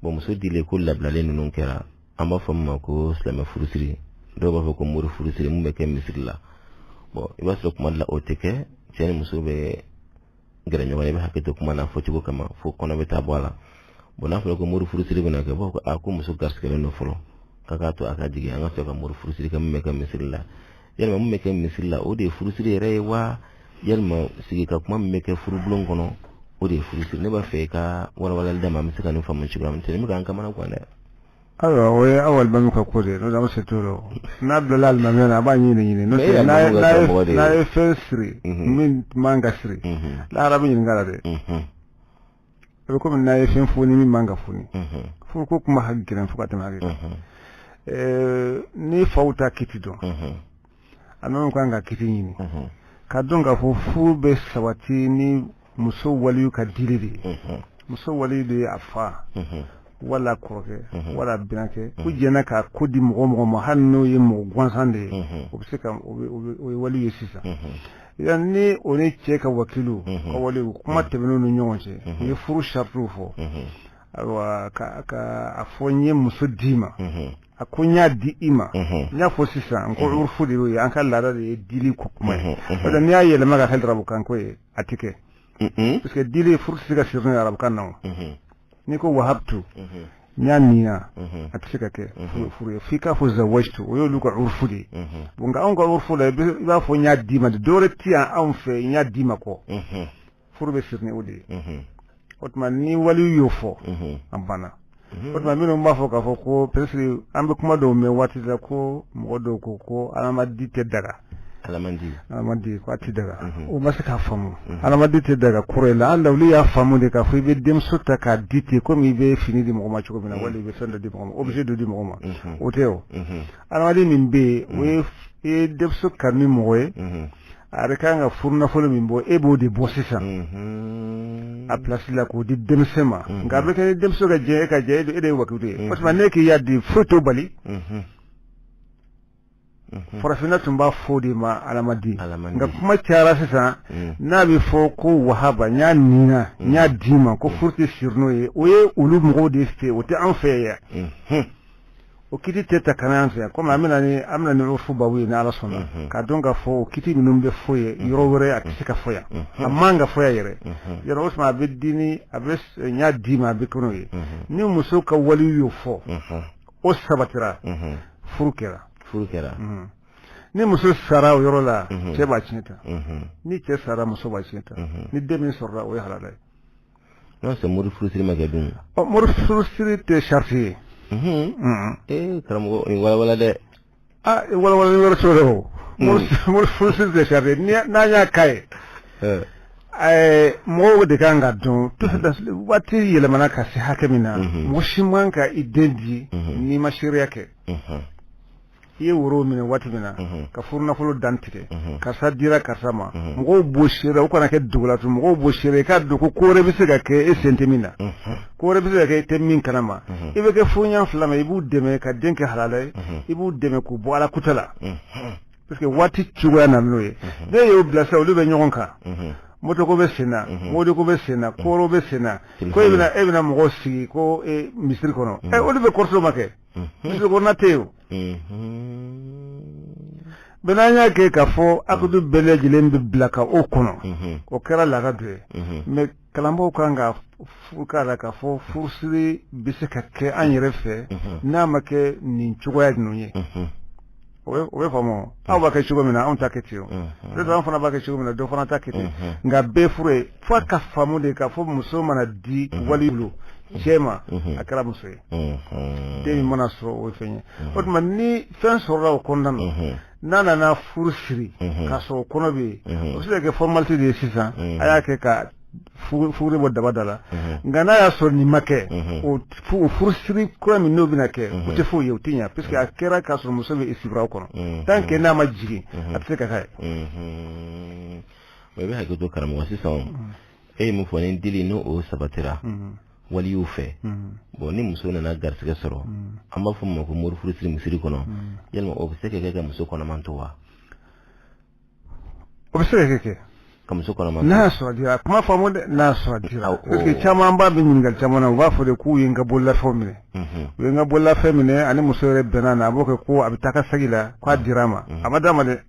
Bon, muso dilen ko labilalen ninnu kɛra, an b'a fɔ min ma ko silamɛ furusiri, dɔw b'a fɔ ko mori furusiri, mun bɛ kɛ misiri la. Bon, i b'a sɔrɔ kuma dɔ la o tɛ kɛ, cɛ ni muso bɛ gɛrɛ ɲɔgɔn na, i bɛ hakɛ to kuma n'a fɔcogo kama, fo kɔnɔ bɛ taa bɔ a la. Bon, n'a fɔra ko mori furusiri bɛna kɛ, b'a fɔ ko a ko muso garisigɛlen don fɔlɔ, k'a k'a to a ka jigin, an ka sɔrɔ ka mori furusiri kɛ, min bɛ kɛ misiri la. Yalima mun bɛ kɛ misiri la, o de ye furusiri yɛrɛ ye wa, yalima sigi ka kuma min bɛ kɛ furubulon kɔnɔ, o de ye furusiri? Ne b'a fɛ i ka walawalali d'a ma, an bɛ se ka nin faamu cogoya min, ne bɛ k'an kamana gan dɛ. Ayiwa, o ye aw alimami ka ko de ye, n'o tɛ an se t'o la. N'a bilala alimami na, a b'a ɲini ɲini, n'o tɛ n'a ye fɛn siri min man ka siri, lahara bɛ ɲininka la dɛ. A bɛ komi n'a ye fɛn foni min man ka foni. Furuko kuma ka gɛlɛn fo ka tɛmɛ hakɛ kan. Ni faw ta kiti dɔn, alimami kan ka kiti ɲini ka dɔn k'a fɔ furu bɛ sabati ni muso waliyu ka dili de ye. Muso waliyu de ye a fa wala kɔrɔkɛ wala binankɛ, u jɛnna k'a ko di mɔgɔ mɔgɔ ma, hali n'o ye mɔgɔ gansan de ye, o bɛ se ka o ye waliyu ye sisan. Yan ni o ni cɛ ka wakilu ka waliyu kuma tɛmɛn'u ni ɲɔgɔn cɛ, u ye furu saritiw fɔ. Ayiwa, ka a fɔ n ye muso d'i ma, a ko n y'a di i ma. N y'a fɔ sisan n ko urufu de y'o ye, an ka laada de ye dili ko kuma ye. O la n'i y'a yɛlɛma ka kɛ arabukan ko ye, a tɛ kɛ, parce que dili furu tɛ se ka siri n'o ye arabukan na. O n'i ko wahabtu, n y'a nina, a tɛ se ka kɛ furu ye, f'i k'a fɔ zawajtu. O y'olu ka urufu de ye. Bon, nka anw ka urufu la, i b'a fɔ n y'a d'i ma de, dɔwɛrɛ ti yan anw fɛ n y'a d'i ma kɔ. Furu bɛ siri ni o de ye. O tuma ni waliyu y'o fɔ, a banna. O tuma minnu b'a fɔ k'a fɔ ko peut-être an bɛ kuma dɔw mɛn waati la ko mɔgɔ dɔw ko ko alamadi tɛ daga, alamadi, alamadi ko a tɛ daga, o ma se k'a faamu. Alamadi tɛ daga kɔrɔ ye la, hali olu y'a faamu de k'a fɔ i bɛ denmuso ta k'a di ten, komi i bɛ fini di mɔgɔ ma cogo min na, wali i bɛ fɛn dɔ di mɔgɔ ma, objet dɔ di mɔgɔ ma. O tɛ. O alamadi min bɛ yen, o ye i ye denmuso kanu ni mɔgɔ ye, a yɛrɛ kan ka furu nafolo min bɔ, e b'o de bɔ sisan a place la k'o di denmisɛn ma. Nka a bɛ kɛ ni denmuso ka jɛ, e ka jɛ, e de ye wakilu ye. O tuma ne k'i y'a di, foyi t'o bali. Farafinna tun b'a fɔ o de ma alamadi. Nka kuma cayara sisan, n'a bɛ fɔ ko wahaba, n y'a nina, n y'a d'i ma, ko furu tɛ siri n'o ye, o ye olu mɔgɔw de fɛ, o tɛ anw fɛ yan. O kiti tɛ ta ka na an fɛ yan. Komi an bɛna ni urufu babu ye, ni Ala sɔnna, k'a dɔn k'a fɔ o kiti minnu bɛ fɔ ye yɔrɔ wɛrɛ, a tɛ se ka fɔ yan, a man ka fɔ yan yɛrɛ yɔrɔ. O tuma a bɛ di ni a bɛ n y'a d'i ma, a bɛ kɛ n'o ye. Ni muso ka waliyu y'o fɔ, o sabatira, furu kɛra. Furu kɛra. Ni muso sara o yɔrɔ la, cɛ b'a tiɲɛ ta. Ni cɛ sara, muso b'a tiɲɛ ta. Ni den min sɔrɔla, o ye halala ye. N'o sɔrɔ mori furusiri ma kɛ dun? Ɔ, mori furusiri tɛ sariti ye. Ee karamɔgɔ, nin walawala dɛ. Aa, walawala wɛrɛ t'o la o. Mori furusiri tɛ sariti ye. N'an y'a k'a ye, mɔgɔw de kan ka dɔn waati yɛlɛmana ka se hakɛ min na, mɔgɔ si man ka i den di n'i ma seereya kɛ. I ye woro minɛ waati min na, ka furunafolo dan tigɛ, karisa dira karisa ma, mɔgɔw b'o seere, o kana kɛ dogo la tun, mɔgɔw b'o seere. I k'a dɔn ko ko wɛrɛ bɛ se ka kɛ e sen tɛ min na, ko wɛrɛ bɛ se ka kɛ e tɛ min kalama. I bɛ kɛ furuɲɔgɔn fila ma, i b'u dɛmɛ ka den kɛ halala ye, i b'u dɛmɛ k'u bɔ ala kuta la, parce que waati cogoya nana n'o ye. Ne y'o bila sisan, olu bɛ ɲɔgɔn kan, moto ko bɛ sen na, mobili ko bɛ sen na, ko wɛrɛw bɛ sen na, ko e bɛna mɔgɔw sigi ko misiri kɔnɔ. Olu bɛ kɔrɔtɔ ma kɛ, misiri kɔnɔna tɛ yen o. Bɛn n'an y'a kɛ k'a fɔ akudu bɛɛ lajɛlen bɛ bila ka o kɔnɔ, o kɛra laada dɔ ye. Mais kalanbaaw kan ka k'a la k'a fɔ furusiri bɛ se ka kɛ an yɛrɛ fɛ n'a ma kɛ nin cogoya ninnu ye. O bɛ faamu, aw b'a kɛ cogo min na, anw ta kɛ ten o. Peut-être an fana b'a kɛ cogo min na, dɔ fana ta kɛ ten, nka bɛɛ furu ye. F'a ka faamu de k'a fɔ muso mana di wali bolo cɛ ma, a kɛra muso ye. Den min mana sɔrɔ, o ye fɛn ye. O tuma ni fɛn sɔrɔla o kɔnɔna na, n'a nana furu siri k'a sɔrɔ o kɔnɔ bɛ yen, o bɛ se ka kɛ formalité de ye sisan, a y'a kɛ ka fuguri bɔ daba da la. Nka n'a y'a sɔrɔ nin ma kɛ, o furusiri kura min n'o bɛna kɛ, o tɛ foyi ye, o tɛ ɲɛ, puisque a kɛra k'a sɔrɔ muso bɛ isibiraw kɔnɔ. Tant que n'a ma jigin, a tɛ se ka k'a ye. I bɛ hakɛ to karamɔgɔ, sisan e ye mun fɔ? Ni dili n'o o sabatira waliw fɛ, bon, ni muso nana garisɛgɛ sɔrɔ, an b'a fɔ ma ko mori furusiri misiri kɔnɔ, yalima o bɛ se ka kɛ ka muso kɔnɔman to wa? O bɛ se ka kɛ. Ka muso kɔnɔman. N'a y'a sɔrɔ a dira, kuma faamu dɛ, n'a y'a sɔrɔ a dira, parce que caman b'a bɛ ɲininkali caman na, u b'a fɔ de k'u ye n ka bololafɛnw minɛ, u ye n ka bololafɛn minɛ, ani muso yɛrɛ bɛnna na, a b'o kɛ ko a bɛ taa ka segi la k'a dira a ma. A ma d'a ma dɛ.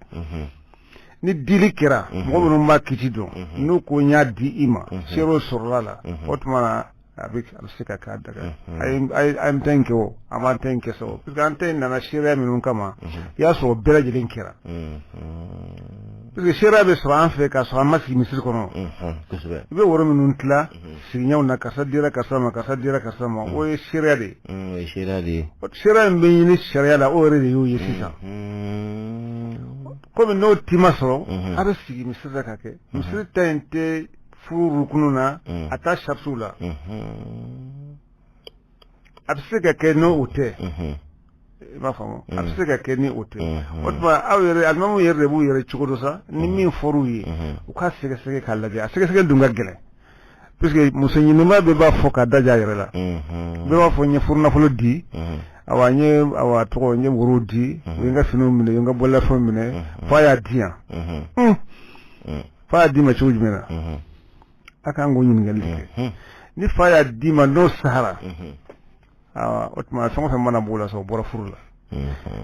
Ni dili kɛra, mɔgɔ minnu b'a kiti dɔn, n'u ko n y'a di i ma, seerew sɔrɔla la, o tuma na a bɛ se ka k'a daga. A ye an ta in kɛ o, an b'an ta in kɛ sa o, parce que an ta in nana seereya minnu kama, i y'a sɔrɔ bɛɛ lajɛlen kɛra, parce que seereya bɛ sɔrɔ an fɛ k'a sɔrɔ an ma sigi misiri kɔnɔ. I bɛ woro minnu tila sigiɲɛw na, karisa dira karisa ma, karisa dira karisa ma, o ye seereya de ye. O ye seereya de ye. Seereya min bɛ ɲini sariya la, o yɛrɛ de y'o ye sisan. Komi n'o ti ma sɔrɔ, a bɛ sigi misiri la ka kɛ. Misiri ta in tɛ furu rukunu na, a t'a saritiw la. A bɛ se ka kɛ n'o o tɛ, i b'a faamu, a bɛ se ka kɛ ni o tɛ. O tuma aw yɛrɛ, alimamuw yɛrɛ de b'u yɛrɛ cogo dɔ sa, ni min fɔr'u ye, u k'a sɛgɛsɛgɛ k'a lajɛ. A sɛgɛsɛgɛ dun ka gɛlɛn, puisque muso ɲinima bɛɛ b'a fɔ k'a da ja a yɛrɛ la, bɛɛ b'a fɔ n ye furunafolo di, awa n ye, awa tɔgɔ, n ye worow di, u ye n ka finiw minɛ, u ye n ka bololafɛnw minɛ, f'a y'a di yan. Fa y'a d'i ma cogo jumɛn na? A kan k'o ɲininkali kɛ. Ni fa y'a d'i ma, n'o sahara, awa o tuma fɛn o fɛn mana b'o la sa, o bɔra furu la.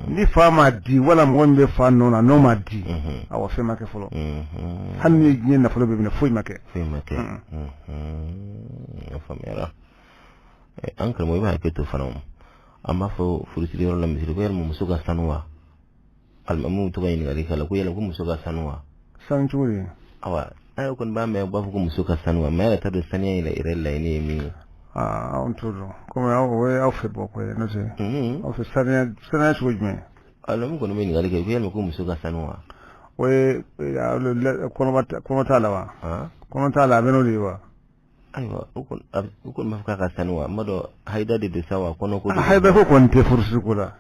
Ni fa m'a di, wala mɔgɔ min bɛ fa nɔ na, n'o m'a di, awa fɛn ma kɛ fɔlɔ. Hali ni diɲɛ nafolo bɛɛ minɛ, foyi ma kɛ. Foyi ma kɛ. O faamuyara. An karamɔgɔ, i b'a hakɛ to fana, an b'a fɔ furusiri yɔrɔ la misiri ko yalima muso ka sanu wa? Alimamuw to ka ɲininkali k'a la ko yala ko muso ka sanu wa? Sanu cogo di? Awa, an yɛrɛ kɔni b'a mɛn u b'a fɔ ko muso ka sanu wa, mais yɛrɛ t'a dɔn saniya yɛrɛ laɲini ye min ye. Aa, anw t'o dɔn, komi aw, o ye aw fɛ bɔ ko ye, n'o tɛ aw fɛ saniya, saniya cogo jumɛn? Alimamu kɔni bɛ ɲininkali kɛ ko yalima ko muso ka sanu wa? O ye kɔnɔ t'a la wa? Kɔnɔ t'a la, a bɛ n'o de ye wa? Ayiwa, u kɔni b'a fɔ k'a ka sanu wa, n b'a dɔn hayida de don sa wa, kɔnɔ ko. Hayida ko kɔni tɛ furusiri ko la.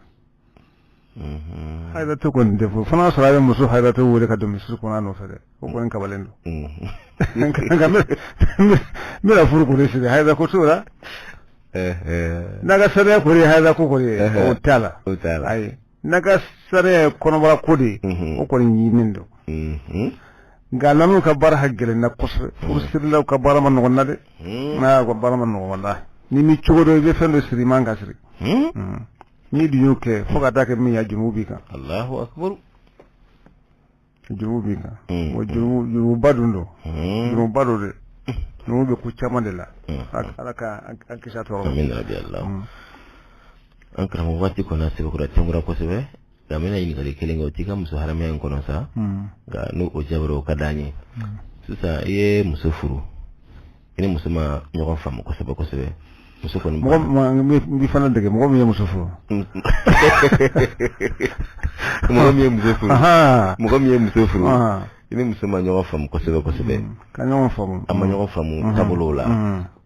Hayidatɔ kɔni tɛ fo fana sɔrɔ a bɛ muso hayidatɔ wele ka don misiri kɔnɔ a nɔfɛ dɛ, o kɔni kabalen don. Nka n bɛna furu kɔni siri, hayida ko t'o la. N'a ka saniya kɔni ye hayida ko kɔni ye, o t'a la. O t'a la. Ayi, n'a ka saniya ye kɔnɔbara ko de ye, o kɔni ɲininen don. Nka alimamiw ka baara ka gɛlɛn na kosɛbɛ. Furusirilaw ka baara ma nɔgɔn na dɛ. N'a ka baara ma nɔgɔn, walahi, n'i m'i cogo dɔn, i bɛ fɛn dɔ siri i man ka siri. N'i dun y'o kɛ, fo ka taa kɛ min ye, jurumu b'i kan. Allahu akbar. Jurumu b'i kan. O jurumuba dun don, jurumuba don dɛ. Jurumu bɛ ko caman de la. Ala ka an kisi a tɔɔrɔ ma. Amina rabi Allah. An karamɔgɔ, waati kɔni a sɛbɛkɔrɔ tɛnkura kosɛbɛ, nka n bɛna ɲininkali kelen kɛ, o t'i ka muso haramaya in kɔnɔ sa, nka n'o o jaabira, o ka d'an ye. Sisan i ye muso furu, i ni muso ma ɲɔgɔn faamu kosɛbɛ kosɛbɛ, muso kɔni mɔgɔ n b'i fana dege, mɔgɔ min ye muso furu. Mɔgɔ min ye muso furu, mɔgɔ min ye muso furu, i ni muso ma ɲɔgɔn faamu kosɛbɛ kosɛbɛ. Ka ɲɔgɔn faamu. A ma ɲɔgɔn faamu taabolow la,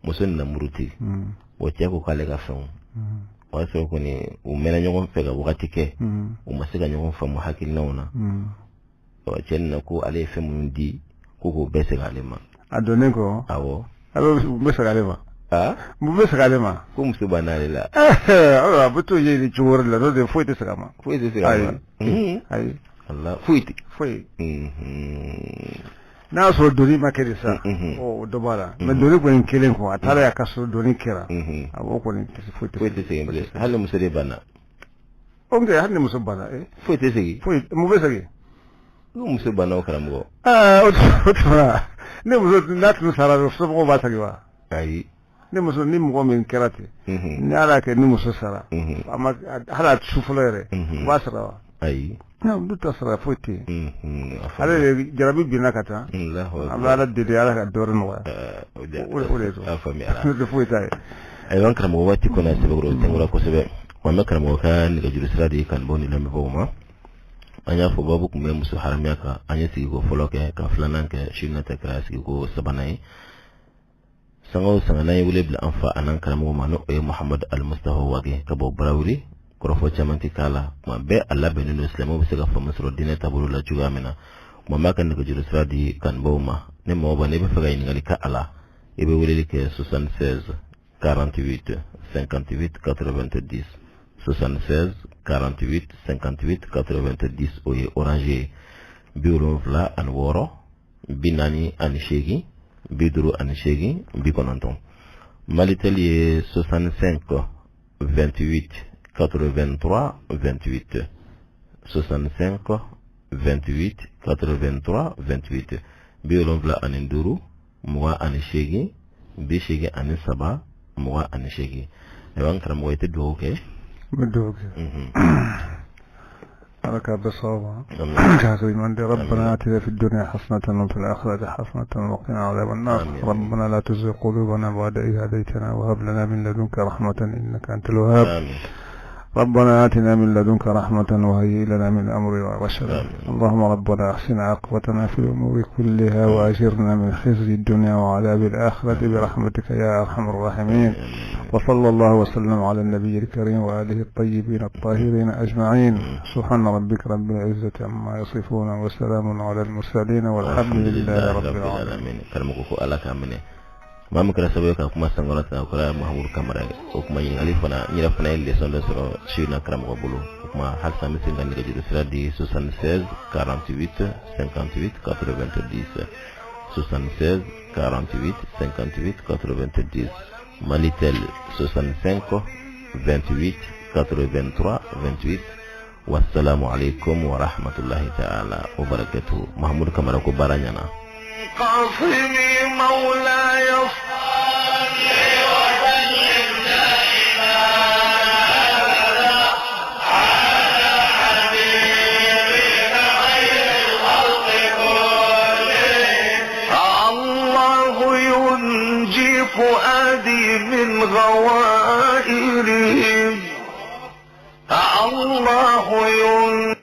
muso nana muruti o, cɛ ko k'ale ka fɛnw O y'a sɔrɔ kɔni u mɛnna ɲɔgɔn fɛ ka wagati kɛ, u ma se ka ɲɔgɔn faamu hakilinaw na. Cɛ nana ko ale ye fɛn minnu di, ko k'o bɛɛ segin ale ma. A donnen kɔ? Awɔ. A bɛ mun bɛ segin ale ma? Aa, mun bɛ segin ale ma? Ko muso banna ale la. A bɛ t'o ye cogo wɛrɛ la, n'o tɛ foyi tɛ segin a ma. Foyi tɛ segin a ma. Ayi. Allah, foyi tɛ. Foyi. N'a y'a sɔrɔ doni ma kɛ de sa, o dɔ b'a la, mais doni kɔni kelen kɔ, a taara yan ka sɔrɔ doni kɛra, a o kɔni foyi tɛ. Foyi tɛ segin bilen, hali ni muso de banna. O tɛ, hali ni muso banna. Foyi tɛ segin. Foyi, mun bɛ segin? N'o muso banna, o karamɔgɔ. Aa, o tuma ne muso n'a tun sara, somɔgɔw b'a segin wa? Ayi. Ne muso ni mɔgɔ min kɛra ten, ni Ala y'a kɛ ni muso sara, a ma hali a su fɔlɔ yɛrɛ, u b'a sara wa? Ayi. Olu ta sara foyi tɛ yen. Ale de jarabi binna ka taa. An bɛ Ala deli, Ala ka dɔ wɛrɛ nɔgɔya. O de don. A faamuyara. N'o tɛ foyi t'a ye. Ayiwa, an karamɔgɔ, waati kɔni a sɛbɛkɔrɔ sɛnkɔrɔ kosɛbɛ. Wa an bɛ karamɔgɔ ka nɛgɛjuru sira di kanubaaw ni lamɛnbagaw ma. An y'a fɔ babu tun bɛ muso haramiya kan. An ye sigiko fɔlɔ kɛ, ka filanan kɛ, su nata kɛra sigiko sabanan ye. Sanga o sanga, n'an ye wele bila an fa an'an karamɔgɔ ma, n'o ye Muhamadu Alimustafa Wage ka bɔ Barawuli, kɔrɔfɔ caman tɛ k'a la, tuma bɛɛ a labɛnnen don silamɛw bɛ se ka faamu sɔrɔ diinɛ taabolo la cogoya min na. Tuma b'a ka nɛgɛjuru sira di kanubaaw ma. Ni mɔgɔ b'a n'i bɛ fɛ ka ɲininkali kɛ a la, i bɛ weleli kɛ 76 48 58 90, 76 48 58 90. O ye Orange ye, 76 48 58 90. Malitel ye 65 28 83 28, 65 28 83 28, 75 28 83 28. Ayiwa, an karamɔgɔ, i tɛ dugawu kɛ? N bɛ dugawu kɛ. Ala k'a bɛɛ sababu ma. ربنا آتنا في الدنيا حسنة وفي الآخرة حسنة وقنا عذاب النار. ربنا لا تزغ قلوبنا بعد إذ هديتنا وهب لنا من لدنك رحمة إنك أنت الوهاب. ربنا آتنا من لدنك رحمة وهيئ لنا من أمرنا رشدا. اللهم ربنا أحسن عاقبتنا في الأمور كلها وأجرنا من خزي الدنيا وعذاب الآخرة برحمتك يا أرحم الراحمين. وصلى الله وسلم على النبي الكريم وآله الطيبين الطاهرين أجمعين. سبحان ربك رب العزة عما يصفون وسلام على المرسلين والحمد لله رب العالمين. Karamɔgɔ ko Ala k'a minɛ. Maa min kɛra sababu ye ka kuma sankɔrɔ ta, o kɛra Mahamudu Kamara ye. O kuma ɲininkali fana, n yɛrɛ fana ye leçon dɔ sɔrɔ su in na karamɔgɔ bolo. O kuma halisa, an bɛ segin ka nɛgɛjuru sira di: 76 48 58 90, 76 48 58 90. Malitel 65 28 83 28. Wassalamu alaikum wa rahmatullahi ta'ala wa barakatuh. Mahamudu Kamara ko baara ɲɛna. قاسمي مولاي صل وسلم دائما أبدا على حبيبك خير الخلق كلهم. الله ينجي فؤادي من غوائلهم، الله ينجي